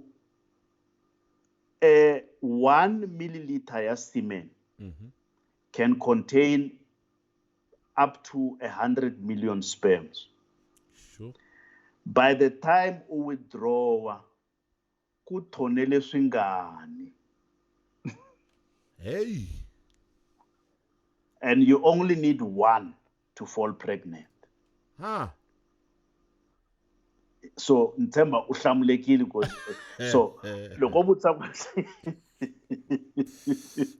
1 milliliter ya semen can contain up to 100 million sperms. By the time u withdraw, ku thonele swingani. Hey. And you only need one to fall pregnant. Huh. So Nthemba u hlamulekile because so loko u vutisa ku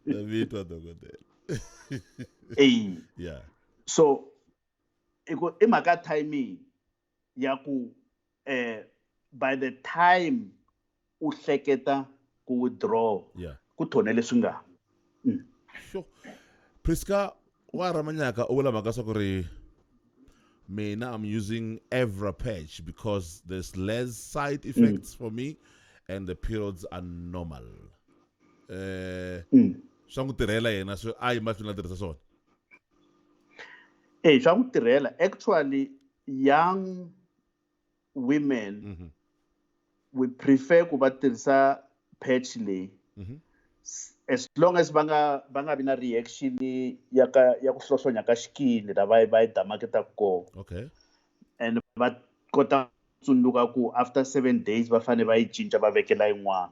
David wa dokodela. Ey. So i mhaka timing ya ku by the time u hleketa ku withdraw, ku thonele swi nga. Sure. Priska wa Ramanyaka u vula mhaka swa ku ri mina I'm using Evra patch because there's less side effects for me and the periods are normal. Swa n'wi tirhela yena swi a yi mahlweni a tirhisa swona. Swa n'wi tirhela. Actually, young women, we prefer ku va tirhisa patch leyi. As long as va nga vi na reaction ya ka, ya ku hlohlonya ka xikini la va yi damaketaka kona. And va kota ku tsundzuka ku after 7 days va fanele va yi cinca va vekela yin'wana.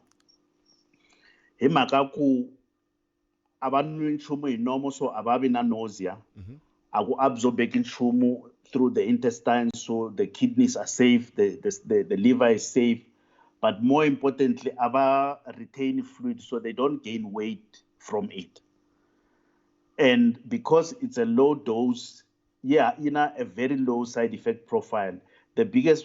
Hi mhaka ku a va nwi nchumu hi nomo, so a va vi na nausea. A ku absorbeki nchumu through the intestines, so the kidneys are safe, the liver is safe. But more importantly, a va retain fluid so they don't gain weight from it. And because it's a low dose, yeah, you know, a very low side effect profile.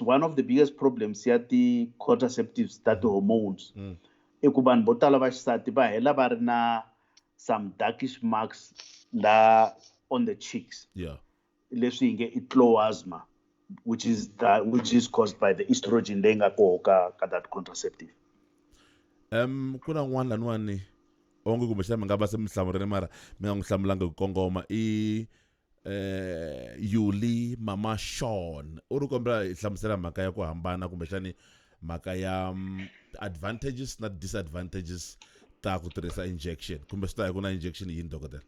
One of the biggest problems here, the contraceptives, that the hormones. I ku vanhu vo tala va xisati va hela va ri na some darkish marks la on the cheeks. Leswi hi nge i chloasma, which is caused by the estrogen leyi nga koho ka that contraceptive. Ku na n'wana laniwani onge kumbexana mi nga va se mi hlamurile mara mi nga n'wi hlamulanga ku kongoma i Yuli Mama Sean u ri kombela hi hlamusela mhaka ya ku hambana kumbexani mhaka ya advantages na disadvantages ta ku tirhisa injection kumbe swi ta hi ku na injection yini dokodela?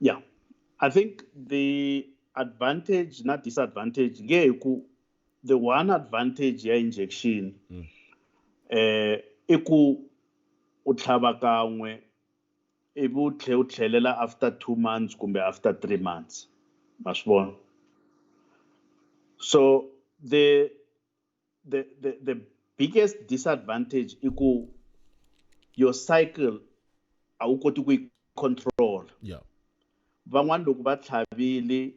Yeah, I think the advantage na disadvantage nge hi ku the one advantage ya injection i ku u tlhava kan'we ivi u tlhe u tlhelela after 2 months kumbe after 3 months. Ma swi vona? So the biggest disadvantage i ku your cycle a wu koti ku yi control. Van'wani loko va tlhavile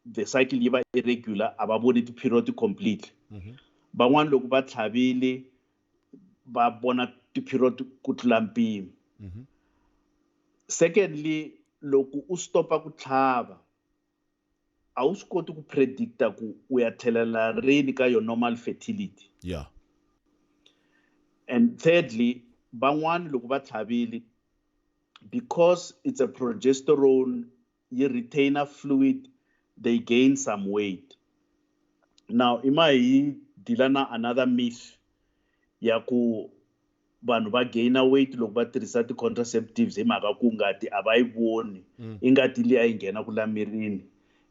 the cycle yi va irregular, a va voni ti-period completely. Van'wani loko va tlhavile va vona ti-period ku tlula mpimo. Secondly, loko u stopa ku tlhava a wu swi koti ku predicta ku u ya tlhelela rini ka your normal fertility. And thirdly, van'wani loko va tlhavile, because it's a progesterone, yi retain a fluid, they gain some weight. Now, ima hi deala na another myth ya ku Vanhu va gaina weight loko va tirhisa ti-contraceptives hi mhaka ku ngati a va yi voni. I ngati liya yi nghenaku la mirini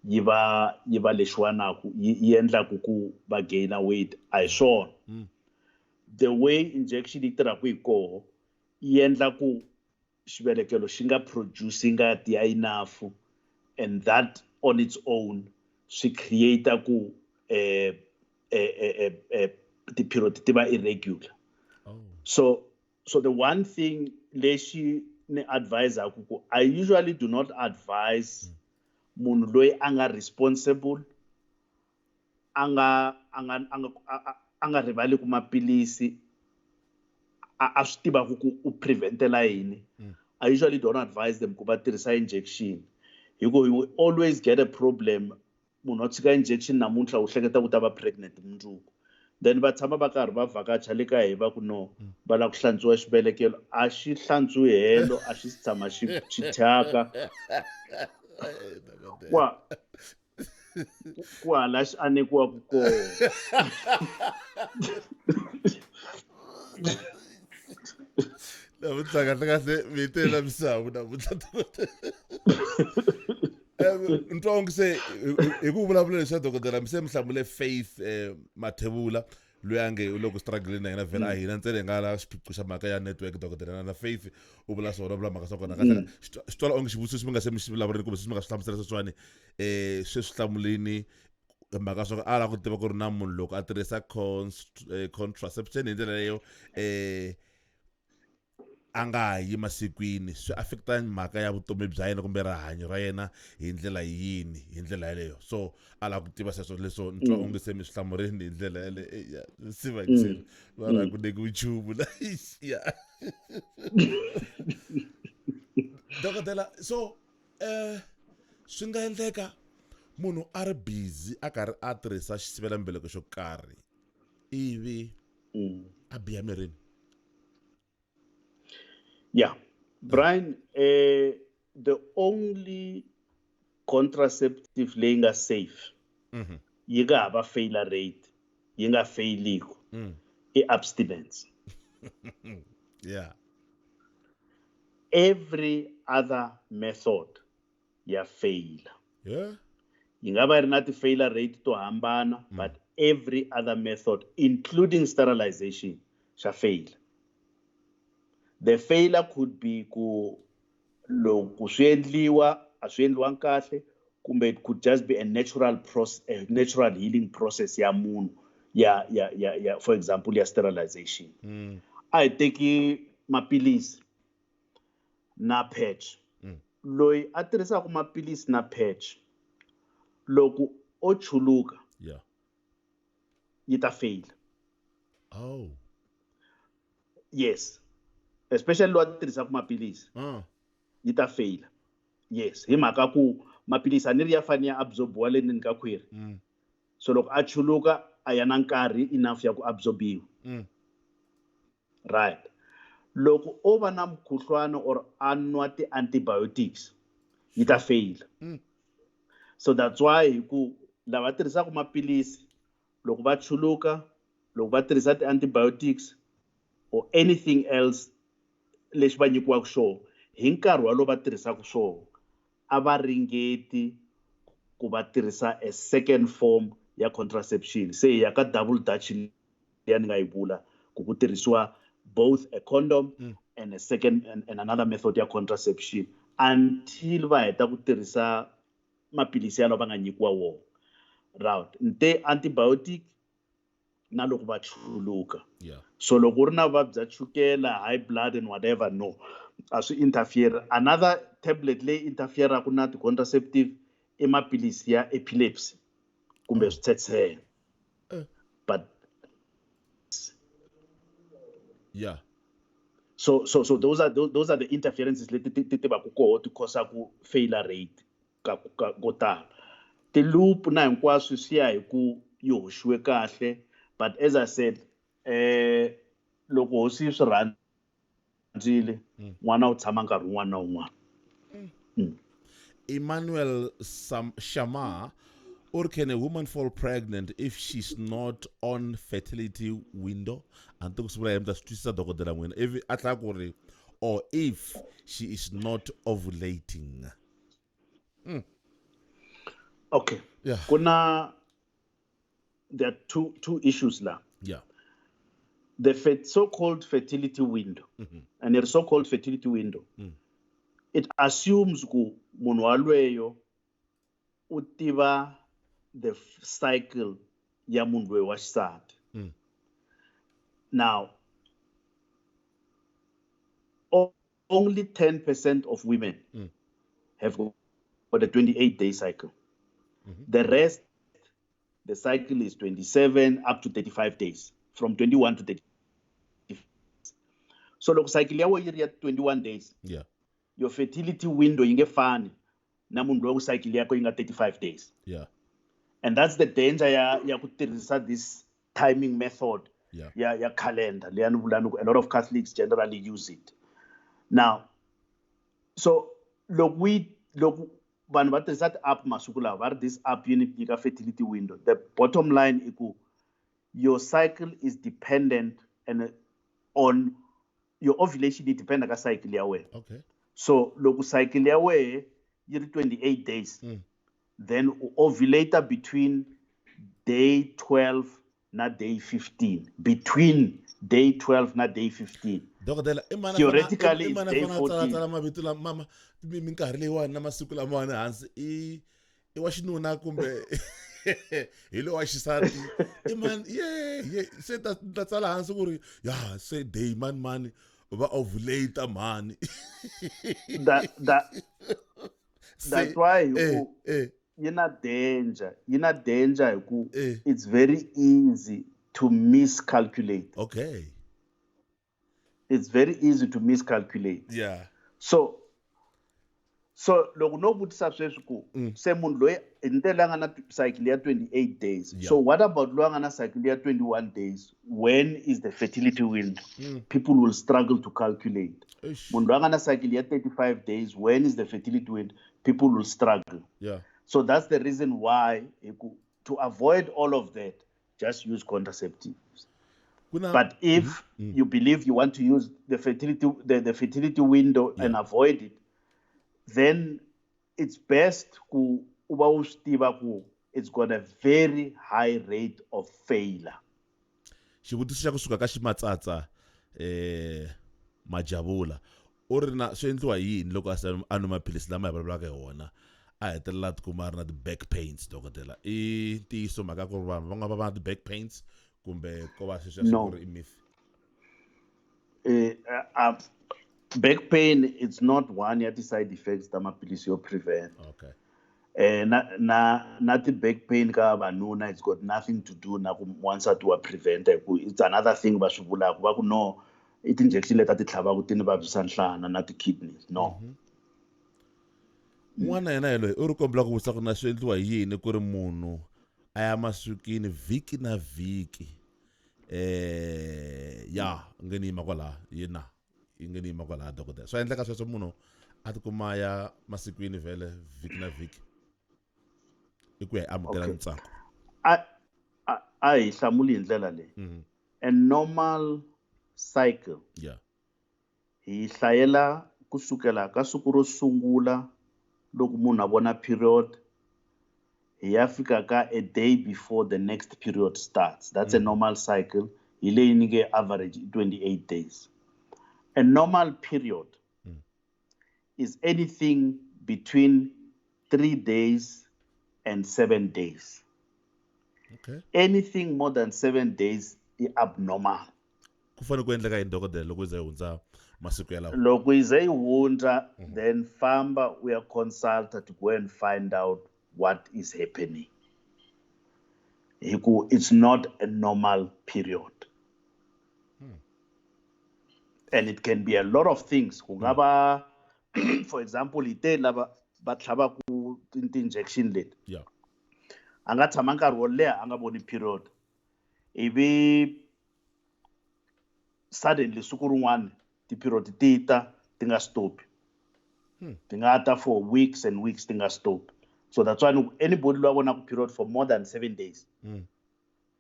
yi va yi va lexiwanaku yi endlaku ku va gaina weight, a hi swona. The way injection yi tirhaka hi koho, yi endla ku xivelekelo xi nga produce ngati ya enough, and that on its own swi create ku ti-period ti va irregular. So the one thing lexi ni advisaku ku I usually do not advise munhu loyi a nga responsible, a nga rivali ku maphilisi, a swi tivaku ku u preventela yini. I usually don't advise them ku va tirhisa injection, hi ku you always get a problem. Munhu a tshika injection namuntlha, u hleketa ku ta va pregnant mundzuku, then va tshama va karhi va vhakacha le ka hi va ku no, va lava ku hlantswiwa xibelekelo. A xi hlantswiwi helo, a xi si tshama xi thyaka. Ku hala xi anekiwaku kona. Namuntlha kahle kahle mi te la misavu namuntlha. Ni twa onge se hi ku vulavula leswi ya dokodela, mi se mi hlamule Faith Mathebula loyi a nge u le ku struggle na yena vhele. A hina ntsena hi nga la xiphiqo xa mhaka ya network. Dokodela na Faith u vula swona, u vula mhaka swa kona kahle. Swi twala onge xivutiso xi mi nga se mi xi vulavurini kumbe sweswi mi nga swi hlamusela sweswiwani, sweswi hlamulini mhaka swa ku a lava ku tiva ku ri na munhu loko a tirhisa contraception hi ndlela leyo, a nga yi masikwini, swi affecta mhaka ya vutomi bya yena kumbe rihanyo ra yena hi ndlela yini, hi ndlela yeleyo. So a lava ku tiva sweswo leswo. Ni twa onge se mi swi hlamurini hi ndlela yaleyo. Se va va ra ku nyikiwi nchumu la ya dokodela. So swi nga endleka munhu a ri busy a karhi a tirhisa xisivelambeleko xo karhi ivi a biha mirini? Yeah, Brian, the only contraceptive leyi nga safe, yi nga hava failure rate, yi nga failiku, i abstinence. Every other method ya faila. Yi nga va yi ri na ti-failure rate to hambana, but every other method, including sterilization, xa faila. The failure could be ku loko swi endliwa a swi endliwangi kahle, kumbe it could just be a natural process, a natural healing process ya munhu ya for example ya sterilization. A hi teki maphilisi na patch. Loyi a tirhisaka maphilisi na patch, loko o chuluka, yi ta fail. Yes, especially loyi a tirhisaka maphilisi, yi ta fail. Yes, hi mhaka ku maphilisi a ni ri ya fanele ya absorbiwa le ndzeni ka khwiri. So loko a chuluka, a ya na nkarhi enough ya ku absorbiwa. Right, loko o va na mukhuhlwana or a nwa ti-antibiotics, yi ta fail. So that's why hi ku lava tirhisaka maphilisi, loko va chuluka, loko va tirhisa ti-antibiotics or anything else lexi va nyikiwaka xona hi nkarhi walowo va tirhisaka swona, a va ringeti ku va tirhisa a second form ya contraception. Se hi ya ka double dutch liya ni nga yi vula ku tirhisiwa both a condom and a second and another method ya contraception until va heta ku tirhisa maphilisi yalawa va nga nyikiwa wona. Right, nte antibiotic na loko va chuluka. So loko u ri na vuvabyi bya chukela, high blood and whatever, no, a swi interfere. Another tablet leyi interferaka na ti-contraceptive i maphilisi ya epilepsy kumbe switshetshela. But so those are the interferences leti ti va ku koho ti causaku failure rate ka ko tala. Ti-loop na hinkwaswo swi ya hi ku yi hoxiwe kahle, but as I said, loko hosi yi swi rhandzile, n'wana u tshama nkarhi wun'wana na wun'wana. Emmanuel Shama Or can a woman fall pregnant if she's not on fertility window? A ni tivi ku swi vula yini, mi ta swi twisisa dokodela n'wina. Ivi a tlhela ku ri or if she is not ovulating. Okay. Yeah. Kuna there are two issues la. Yeah. The so-called fertility window. And the so-called fertility window. It assumes ku munhu walweyo u tiva the cycle ya munhu loyi wa xisati. Now, only 10% of women have got a 28-day cycle. The rest, the cycle is 27 up to 35 days, from 21 to 35. So loko cycle ya wena yi ri ya 21 days, your fertility window yi nge fani na munhu loyi cycle yakwe yi nga 35 days. And that's the danger ya ku tirhisa this timing method ya calendar. Leyi a ni vula ni ku a lot of Catholics generally use it. Now, so loko we loko vanhu va tirhisa ti-app masiku lawa, va ri this app yi ni nyika fertility window. The bottom line i ku your cycle is dependent and on your ovulation yi dependa ka cycle ya wena. So loko cycle ya wena yi ri 28 days, then u ovulate between day 12 na day 15. Between day 12 na day 15. Dokodela, i mani a Theoretically, i mani a it's day fana a tsala 14. tsala mavito lama, mama, minkarhi leyiwani na masiku lamawani hansi, i wa xinuna kumbe hi lowa xisati? I mani? Ye, ye, se ta tsala hansi ku ri, ya, se day mani mani va ovulate mani. Se, That's why hi ku yi na danger, yi na danger hi ku it's very easy to miscalculate. It's very easy to miscalculate. So loko no vutisa sweswi ku se munhu loyi hi ndlela a nga na cycle ya 28 days. So what about loyi a nga na cycle ya 21 days? When is the fertility window? People will struggle to calculate. Eish. Munhu loyi a nga na cycle ya 35 days, when is the fertility window? People will struggle. So that's the reason why to avoid all of that, just use contraceptives. Kuna But if you believe you want to use the fertility window and avoid it, then it's best ku u va u swi tiva ku it's got a very high rate of failure. Xivutiso xa kusuka ka Ximatsatsa, Majavula, u ri na swi endliwa hi yini loko a se a nwa maphilisi lama hi vulavulaka hi wona, a hetelela a tikuma a ri na ti-back pains, dokodela? I ntiyiso mhaka ya ku ri vanhu van'wana va va na ti-back pains kumbe ko va sweswiya swa No. ku ri i myth? Back pain, it's not one ya ti-side effects ta maphilisi yo prevent. Na ti-back pain ka vavanuna, it's got nothing to do na ku wansati wa prevent. Hi ku it's another thing va swi vulaka, va ku no, i ti-injection leti a ti tlhavaka ti ni vavisa nhlana na ti-kidneys. No. N'wana yena yelweyo u ri kombela ku vutisa ku na swi endliwa hi yini ku ri munhu a ya masukini vhiki na vhiki? Ya, nge ni yima kwalaha, yena yi nge ni yima kwalaha, dokodela. Swa endleka sweswo munhu a tikuma ya masikwini vhele vhiki na vhiki? I ku ya hi amukela ntsako. A hi hlamuli hi ndlela leyi. A normal cycle. Hi hlayela kusukela ka siku ro sungula loko munhu a vona period, hi ya fika ka a day before the next period starts. That's a normal cycle. Hi leyi ni nge average 28 days. A normal period is anything between 3 days and 7 days. Anything more than 7 days is abnormal. Ku fanele ku endleka yini, dokodela, loko yi ze yi hundza masiku yalawo? Loko yi ze yi hundza, then famba u ya consulta to go and find out what is happening. Hi ku it's not a normal period. And it can be a lot of things. Ku nga va, for example, hi te lava va tlhavaka ti-injection leti. A nga tshama nkarhi wo leha a nga voni period. Ivi suddenly siku rin'wana ti-period ti ta ti nga stop. Ti nga ta for weeks and weeks ti nga stop. So that's why anybody loyi a vonaka period for more than 7 days,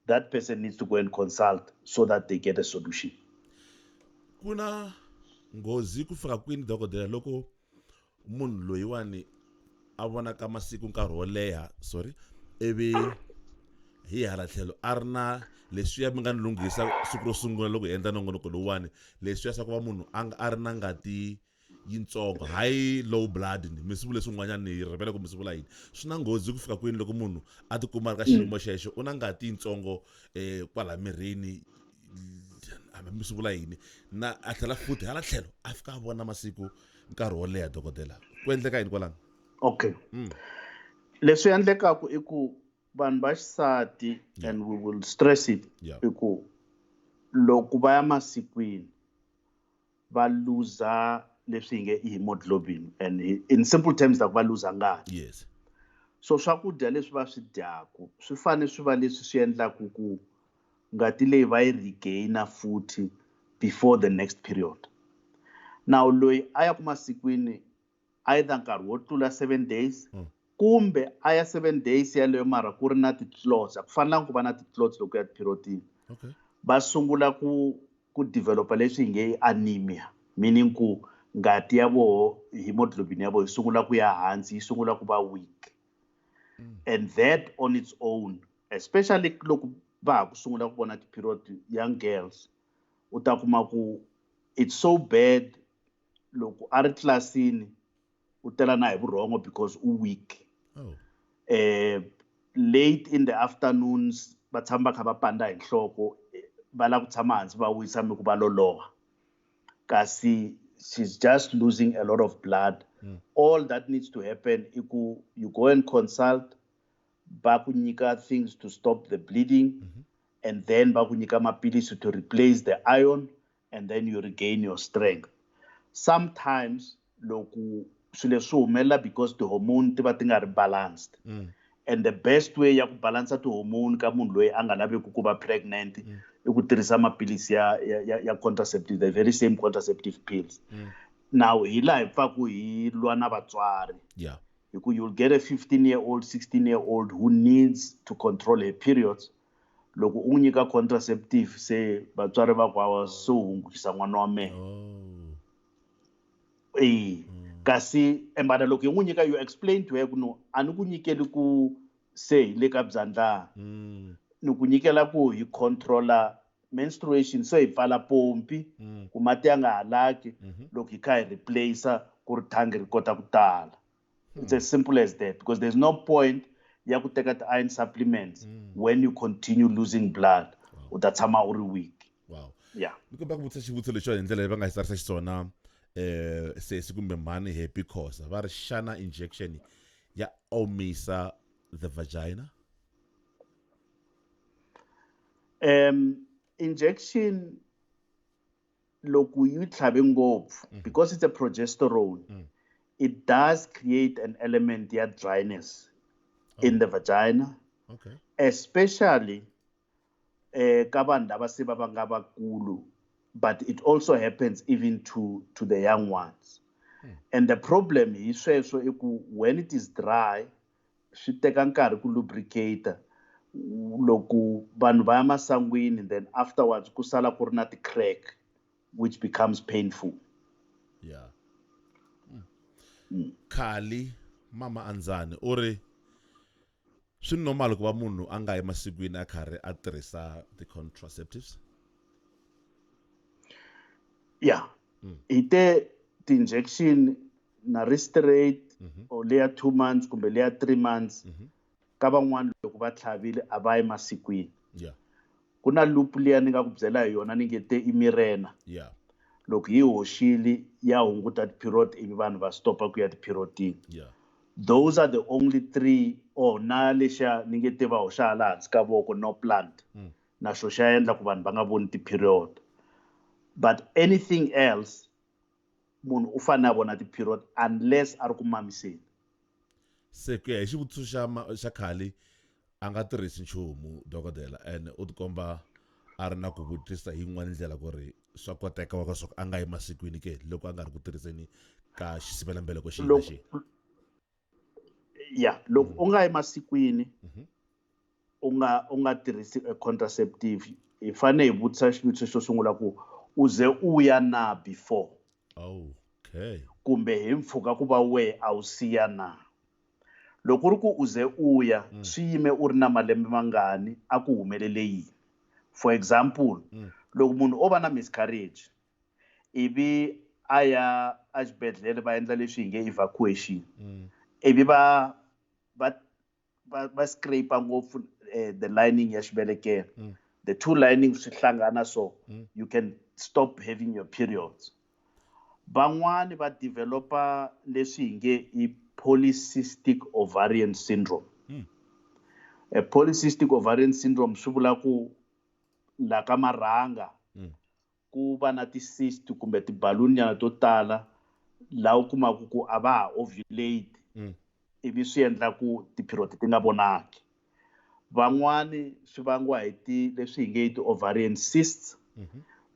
that person needs to go and consult so that they get a solution. Ku na nghozi ku fika kwini, dokodela, loko munhu loyiwani a vonaka masiku nkarhi wo leha, sorry, ivi hi hala tlhelo a ri na leswiya mi nga ni lunghisa siku ro sungula loko hi endla nongonoko lowuwani, leswiya swa ku va munhu a a ri na ngati yintsongo, hayi low blood, ni mi swi vule swin'wanyana, ni rivele ku mi swi vula yini. Swi na nghozi ku fika kwini loko munhu a tikuma a ri ka xiyimo xexo, u na ngati yintsongo kwala mirini, hambi mi swi vula yini, na a tlhela futhi hala tlhelo a fika a vona masiku nkarhi wo leha, dokodela, ku endleka yini kwalano? Okay. Leswi endlekaku i ku vanhu va xisati, and we will stress it, i ku loko va ya masikwini va luza leswi hi nge i hemoglobin, and in simple terms, like va luza ngati. So swakudya leswi va swi dyaku swi fanele swi va leswi swi endlaku ku ngati leyi va yi regaina futhi before the next period. Now loyi a ya ku masikwini either nkarhi wo tlula 7 days, kumbe a ya 7 days yaleyo mara ku ri na ti-clots, a ku fanelanga ku va na ti-clots loko ya ti-periodini. Va sungula ku developa leswi hi nge anemia, meaning ku ngati ya voho, hemoglobin ya voho yi sungula ku ya hansi, yi sungula ku va weak. And that on its own, especially loko va ha ku sungula ku vona ti-period, young girls, u ta kuma ku it's so bad loko a ri tlilasini u tela na hi vurhongo because u weak. Late in the afternoons va tshama va kha va panda hi nhloko, va lava ku tshama hansi va wisa mi ku va loloha, kasi she's just losing a lot of blood. All that needs to happen i ku you go and consult, va ku nyika things to stop the bleeding, and then va ku nyika maphilisi to replace the iron, and then you regain your strength. Sometimes loko swilo leswi humelela because ti-hormone ti va ti nga ri balanced. And the best way ya ku balansa ti-hormone ka munhu loyi a nga laveki ku va pregnant i ku tirhisa maphilisi ya contraceptive, the very same contraceptive pills. Now hi laha hi pfaku hi lwa na vatswari. Hi ku you'll get a 15-year-old, 16-year-old who needs to control her periods. Loko u n'wi nyika contraceptive, se vatswari va ku hawa se u hungukisa n'wana wa mehe. Kasi embana loko hi n'wi nyika, you explain to her ku no, a ni ku nyikeli ku se hi le ka byandlana. Ni ku nyikela ku hi controla menstruation, se hi pfala pompi, ku mati ya nga halaki, loko hi kha hi replace ku ri thangi ri kota ku tala. It's as simple as that, because there's no point ya ku teka ti-iron supplements when you continue losing blood. U ta tshama u ri weak. Ni kombela ku vutisa xivutiso lexiwa hi ndlela leyi va nga hi tsarisa xiswona, sesi kumbe mhani Happy Khosa, va ri xana injection ya omisa the vagina? Injection loko yi tlhabe ngopfu, because it's a progesterone, it does create an element ya dryness in the vagina. Especially ka vanhu lava se va va nga vakulu, but it also happens even to the young ones. And the problem hi sweswo i ku when it is dry, swi teka nkarhi ku lubricate. Loko vanhu va ya masangwini, then afterwards ku sala ku ri na ti-crack, which becomes painful. Khali Mama Anzani u ri swi normal ku va munhu a nga yi masikwini a karhi a tirhisa ti-contraceptives? Yeah. Hi te ti-injection na ri straight, or leya 2 months kumbe leya 3 months, ka van'wani loko va tlhavile a va yi masikwini. Ku na loop liya ni nga ku byela hi yona, ni nge te i Mirena. Loko yi hoxile ya hunguta ti-period, ivi vanhu va stopa ku ya ti-periodini. Those are the only 3, or na lexiya ni nge te va hoxa hala hansi ka voko, no plant. Na xo xa endla ku vanhu va nga voni ti-period. But anything else, munhu u fanele a vona ti-period unless a ri ku mamiseni. Se ku ya hi xivutiso xa khale, a nga tirhisi nchumu dokodela, and u tikomba a ri na ku vutisa hi yin'wana ndlela ku ri swa koteka wa ka swa ku a nga yi masikwini ke loko a nga ri ku tirhiseni ka xisivelambeleko xihi na xihi. Ya, loko u nga yi masikwini, u nga tirhisi a contraceptive, hi fanele hi vutisa xivutiso xo sungula ku u ze u ya na before, kumbe hi mpfhuka ku va we a wu siya na. Loko ku ri ku u ze u ya, swi yime u ri na malembe mangani, a ku humelele yini? For example, loko munhu o va na miscarriage ivi a ya exibedhlele va endla leswi hi nge evacuation, ivi va scrape ngopfu the lining ya xivelekelo, the two linings swi hlangana, so you can stop having your periods. Van'wani va developa leswi hi nge i polycystic ovarian syndrome. A polycystic ovarian syndrome swi vula ku la ka marhanga ku va na ti-cyst kumbe ti-balloon nyana to tala, laha u kumaka ku a va ha ovulate, ivi swi endla ku ti-period ti nga vonaki. Van'wani swi vangiwa hi ti leswi hi nge i ti-ovarian cysts.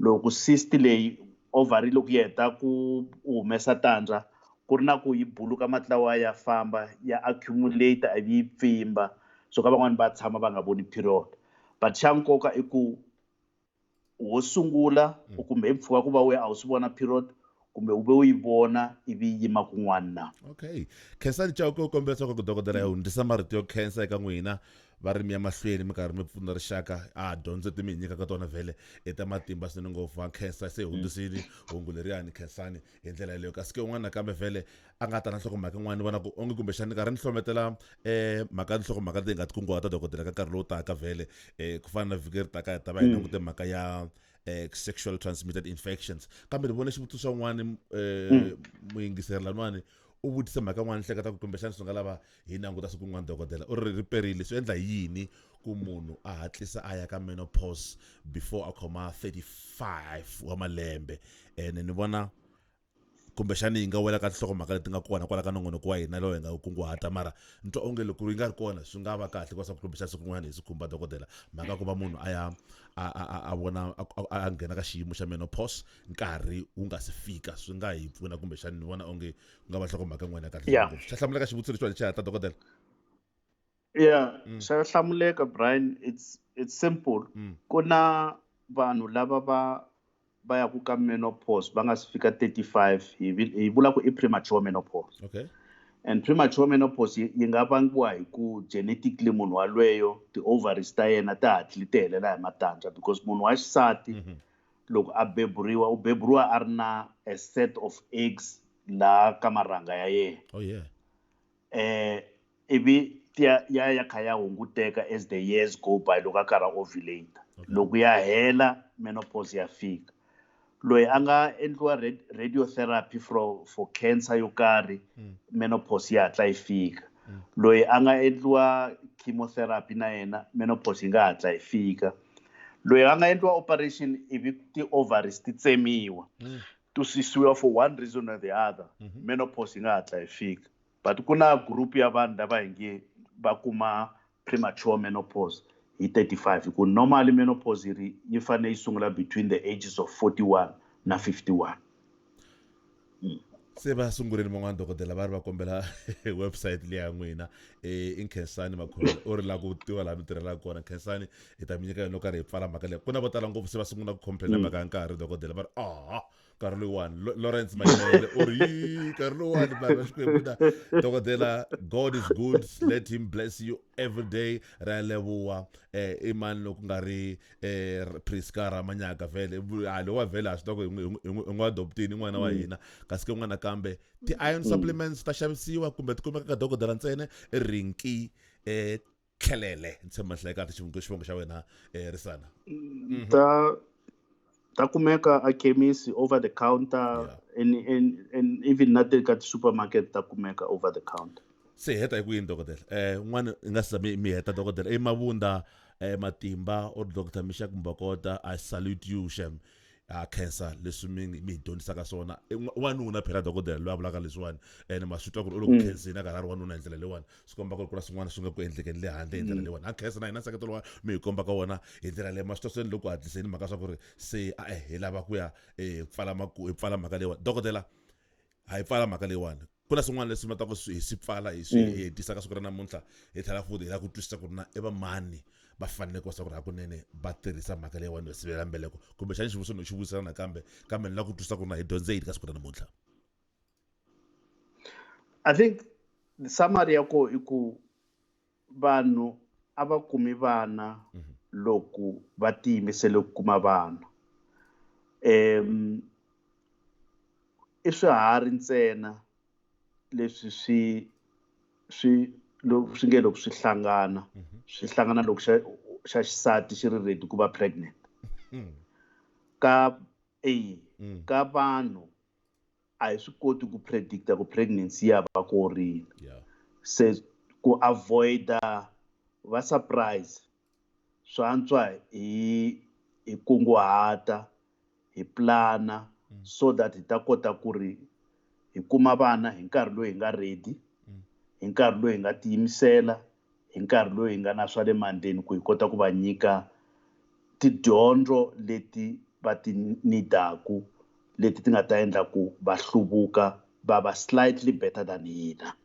Loko cyst leyi, ovary loko yi heta ku humesa tandza, ku ri na ku yi buluka mati lawa ya famba ya accumulate ivi yi pfimba. So ka van'wani va tshama va nga voni period. But xa nkoka i ku wo sungula, kumbe hi mpfhuka ku va we a wu swi vona period, kumbe u ve u yi vona ivi yi yima kun'wana na. Okay, Khensani Chauke u kombela leswaku dokodela ya hundzisa marito yo khensa eka n'wina, va ri mi ya mahlweni mi karhi mi pfuna rixaka. A dyondzo ti mi hi nyikaka tona vhele i ta matimba swinene ngopfu. Va khensa, se hi hundzisile hungu leriyani. Khensani hi ndlela yeleyo. Kasi ke un'wana nakambe vhele a nga ta na nhlokomhaka yin'wana, ni vona ku onge kumbexani karhi ni hlometela mhaka nhlokomhaka leyi nga ti kunguhata dokodela ka nkarhi lowu taka vhele, ku fana na vhiki leri taka hi ta va hi langute mhaka ya sexual transmitted infections. Kambe ni vone xivutiso xa un'wani muyingiseri laniwani u vutise mhaka yin'wana, ni hleketa ku kumbexani swi nga lava hi languta siku rin'wana. Dokodela, u ri ri perile, swi endla yini ku munhu a hatlisa a ya ka menopause before a khoma 35 wa malembe? Ene ni vona kumbexani yi nga wela ka tinhlokomhaka leti nga kona kwala ka nongonoko wa hina lowu hi nga kunguhata, mara ni twa onge loko yi nga ri kona swi nga va kahle kwa ku kumbexani siku rin'wana hi swi khumba, dokodela, mhaka ku va munhu a ya a vona a nghena ka xiyimo xa menopause nkarhi wu nga si fika, swi nga hi pfuna kumbexani. Ni vona onge ku nga va nhlokomhaka yin'wana ya kahle ngopfu. Xa hlamuleka xivutiso lexiwani xi hatla, dokodela? Yeah, xa hlamuleka, Brian. It's simple. Ku na vanhu lava va yaku ka menopause va nga si fika 35, hi vula ku i premature menopause. And premature menopause yi nga vangiwa hi ku genetically munhu walweyo ti-ovaries ta yena ti hatli ti helela hi matandza, because munhu wa xisati loko a beburiwa, u beburiwa a ri na a set of eggs laha ka marhanga ya yena. Ivi ti ya kha ya hunguteka as the years go by loko a karhi a ovulate. Loko ya hela, menopause ya fika. Loyi a nga endliwa radiotherapy for cancer yo karhi, menopause ya hatla yi fika. Loyi a nga endliwa chemotherapy, na yena menopause yi nga hatla yi fika. Loyi a nga endliwa operation ivi ti-ovaries ti tsemiwa, ti susiwa for one reason or the other, menopause yi nga hatla yi fika. But ku na group ya vanhu lava hi nge va kuma premature menopause hi 35, hi ku normally menopause yi ri yi fanele yi sungula between the ages of 41 na 51. Se va sunguleni van'wana, dokodela, va ri va kombela website leya n'wina. I Nkhensani Makholo, u ri la ku tiva laha mi tirhelaka kona. Nkhensani, hi ta mi nyika yona loko karhi hi pfala mhaka leyi. Ku na vo tala ngopfu se va sungula ku complaina mhaka ya nkarhi, dokodela, va ri aha, nkarhi loyiwani. Lawrence Mayimele u ri yi nkarhi lowuwani, vanhu va Xikwembu na dokodela, God is good, let him bless you every day. Ra leboha. I mani loko nga ri Priska Ramanyaka vhele a lowa vhele a swi tiva ku hi n'wi adoptini n'wana wa hina. Kasi ke n'wana kambe ti-iron supplements ta xavisiwa kumbe ti kumeka ka dokodela ntsena? Rinki tlhelele, ni tshemba ni hlaye kahle xivongo xa wena, Risana. Ta kumeka a chemist, over the counter, and even na te ka ti-supermarket ta kumeka over the counter. Se heta hi ku yini, dokodela? N'wana i nga siza mi heta, dokodela, i Mavunda Matimba or Dr Mishak Mbokota, I salute you shem, a khensa leswi mi hi dyondzisaka swona. I wanuna phela, dokodela, loyi a vulaka leswiwani, ene ma swi twa ku ri u le ku khenseni a karhi a ri wanuna hi ndlela leyiwani, swi komba ku ri ku na swin'wana swi nga ku endlekeni le handle hi ndlela leyiwani. A khensa na hina nseketelo wa mi hi kombaka wona hi ndlela leyi. Ma swi twa swi le ku hatliseni mhaka swa ku ri se a hi lava ku ya hi pfala hi pfala mhaka leyiwani, dokodela. Ha yi pfala mhaka leyiwani. Ku na swin'wana leswi ma ta ku hi swi pfala hi swi hetisa ka siku ra namuntlha, hi tlhela futhi hi lava ku twisisa ku ri na i va mani va fanele ku va ku ri hakunene va tirhisa mhaka leyiwani yo sivela mbeleko. Kumbexani xivutiso no xi vuyisela nakambe, kambe ni lava ku twisisa ku ri na hi dyondze yini ka siku ra namuntlha. I think the summary ya ko i ku vanhu a va kumi vana loko va tiyimisele ku kuma vana. I swiharhi ntsena leswi swi swi nge loko swi hlangana, swi hlangana loko xa xisati xi ri ready ku va pregnant. Ka ka vanhu a hi swi koti ku predicta ku pregnancy ya va ko rini. Se ku avoida va surprise, swa antswa hi kunguhata, hi plana, so that hi ta kota ku ri hi kuma vana hi nkarhi lowu hi nga ready, hi nkarhi lowu hi nga tiyimisela, hi nkarhi lowu hi nga na swa le mandleni, ku hi kota ku va nyika tidyondzo leti va ti needaku, leti ti nga ta endla ku va hluvuka, va va slightly better than hina.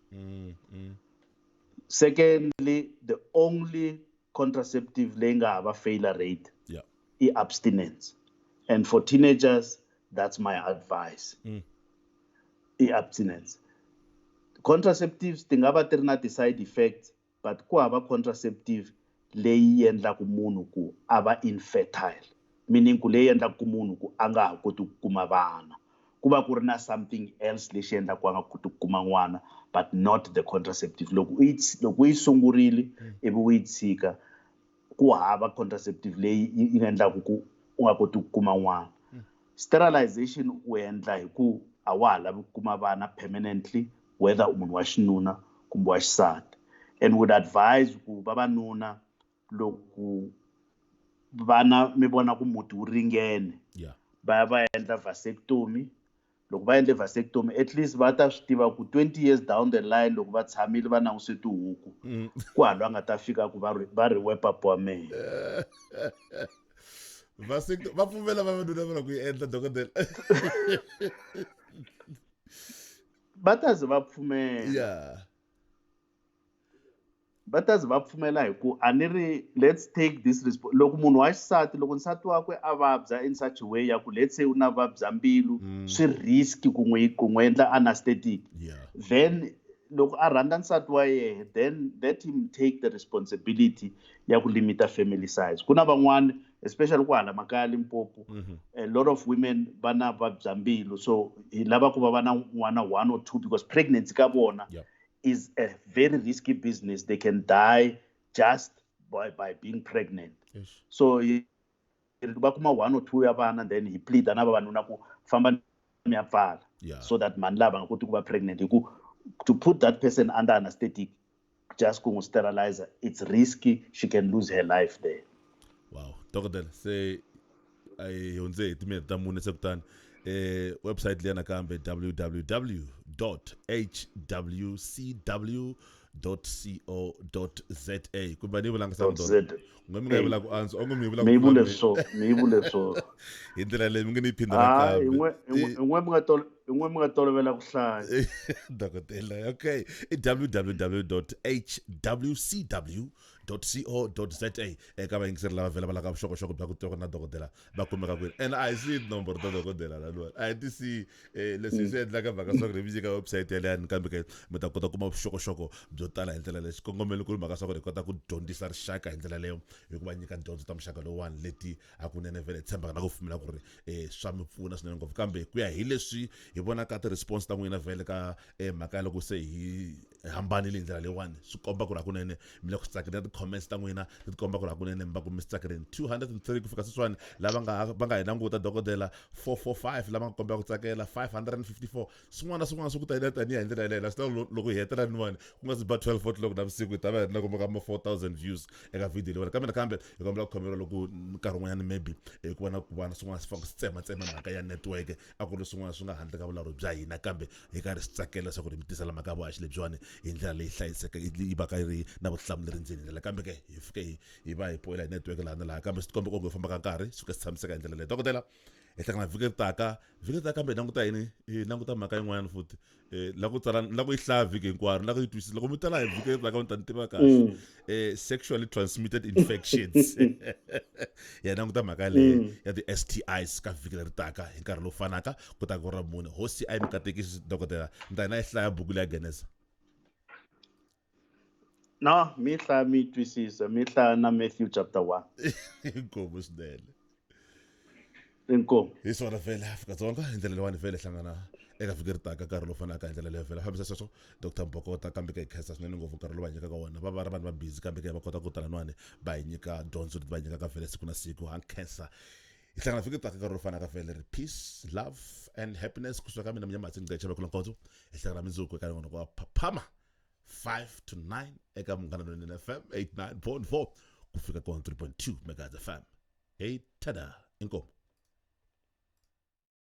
Secondly, the only contraceptive leyi nga hava failure rate i abstinence, and for teenagers, that's my advice. I abstinence. Contraceptives ti nga va ti ri na ti-side effects, but ku hava contraceptive leyi endlaku munhu ku a va infertile, meaning ku leyi endlaku munhu ku a nga ha koti ku kuma vana. Ku va ku ri na something else lexi endlaku a nga koti ku kuma n'wana, but not the contraceptive. Loko u yi sungurile ivi u yi tshika, ku hava contraceptive leyi yi nga endlaku ku u nga koti ku kuma n'wana. Sterilization u endla hi ku a wa ha lavi ku kuma vana permanently, whether u munhu wa xinuna kumbe wa xisati. And would advise ku vavanuna, loko vana mi vona ku muti wu ringene, va ya va endla vasectomy. Loko va endle vasectomy, at least va ta swi tiva ku 20 years down the line, loko va tshamile va languse tihuku, ku hava loyi a nga ta fika ku va ri we papa wa mehe. Vasectomy va pfumela vavanuna va ku yi endla, dokodela? Va ta ze va pfumela. Va ta ze va pfumela, hi ku a ni ri let's take this, loko munhu wa xisati, loko nsati wakwe a vabya in such a way ya ku, let's say, u na vabya mbilu, swi risk ku n'wi endla anesthetic, then loko a rhandza nsati wa yena, then let him take the responsibility ya ku limita family size. Ku na van'wani, especially ku hala makaya Limpopo, a lot of women va na vabya mbilu, so hi lava ku va va na n'wana one or two, because pregnancy ka vona is a very risky business. They can die just by being pregnant. So va kuma one or two ya vana, then hi plead na vavanuna ku famba mi ya pfala, so that mani lava nga koti ku va pregnant, hi ku to put that person under anesthetic just ku n'wi sterilize, it's risky, she can lose her life there. Wow, dokodela, se a hi hundze hi timinete ta mune se. Kutani website liya nakambe, www.hwcw.co.za, kumbe ni vulanga? Dot Z. N'we mi nga yi vula ku antswa, onge mi yi vula. Mi yi vule so, mi yi vule so. Hi ndlela leyi mi nge ni yi phindha hayi. Nakambe. Hi n'we mi nga tolovela ku hlaya. Dokodela, okay, i www.hwcw.co.za. Eka vayingiseri lava vhela va lava vuxokoxoko bya ku tiva ku na dokodela va kumeka kwini, and a hi siyi tinomboro ta dokodela laniwani, a hi ti siyi. Leswi hi swi endlaka mhaka swa ku ri mi nyika website yaleyani, kambe ke mi ta kota ku kuma vuxokoxoko byo tala hi ndlela leyi. Xikongomelo ku ri mhaka swa ku ri hi kota ku dyondzisa rixaka hi ndlela leyo, hi ku va nyika dyondzo ta muxaka lowuwani leti hakunene vhele hi tshembaka na ku pfumela ku ri swa mi pfuna swinene ngopfu. Kambe ku ya hi leswi hi vonaka ti-response ta n'wina vhele ka mhaka ya loko se hi hambanile hi ndlela leyiwani, swi komba ku ri hakunene mi le ku swi tsakeleni. Ti-comments ta n'wina ti komba ku ri hakunene mi va ku mi swi tsakeleni. 203 ku fika sweswiwani lava nga hi languta, dokodela, 445 lava nga kombela ku tsakela, 554. Swin'wana na swin'wana swi ku taniya taniya hi ndlela yaleyo. Na swi tiva loko hi hetela niwani ku nga si ba 12 o'clock navusiku, hi ta va hi ri na kumbe ka ma 4000 views eka video leyiwani. Kambe nakambe hi kombela ku khomeriwa loko nkarhi wun'wanyana maybe ku va na swin'wana swi famba swi tsematsema mhaka ya network, a ku ri swin'wana swi nga handle ka vulawuri bya hina, kambe hi karhi swi tsakela leswaku ri mi tisela mhaka ya vuhaxi lebyiwani. hi ndlela leyi hlayiseke yi va ka yi ri na vutihlamuleri ndzeni ndlela kambe ke hi fike hi hi va hi poyila hi network laha na laha kambe swi tikomba onge famba ka nkarhi swi fike swi tshamiseka hi ndlela leyi dokodela hi hlangana vhiki ri taka vhiki ri taka kambe hi languta yini hi languta mhaka yin'wanyana futhi la ku tsala la ku yi hlaya vhiki hinkwaro la ku yi twisisa loko mi tala hi vhiki ri taka mi ta ni tiva kahle sexually transmitted infections ya languta mhaka leyi ya ti-STIs ka vhiki leri taka hi nkarhi lowu fanaka ku ta ku ra mune hosi a yi mi katekisi dokodela ni ta yina yi hlaya buku leya geneza. No, mi hlaya mi twisisa, mi hlaya na Matthew chapter 1. Inkomu swinene. Inkomu. Hi swona vhele Afrika-Dzonga hi ndlela leyiwani vhele hlangana eka vhiki ri taka nkarhi lowu fanaka hi ndlela leyo vhele fambisa sweswo Dr Mbokota kambe ka hi khensa swinene ngopfu nkarhi lowu va nyikaka wona va va ri vanhu va busy kambe ke va kota ku tala nwani va hi nyika dyondzo leti va nyikaka vhele siku na siku ha khensa hi hlangana vhiki ri taka nkarhi lowu fanaka vhele ri peace, love and happiness kusuka ka mina Mnyamatsi Ngqetshe Vakula Nkondzo hi hlangana mundzuku eka nongonoko wa Phaphama 5 to 9 eka Munghana Lonene FM 89.4 ku fika ka 3.2 megahertz FM. Hey tada, inkomu.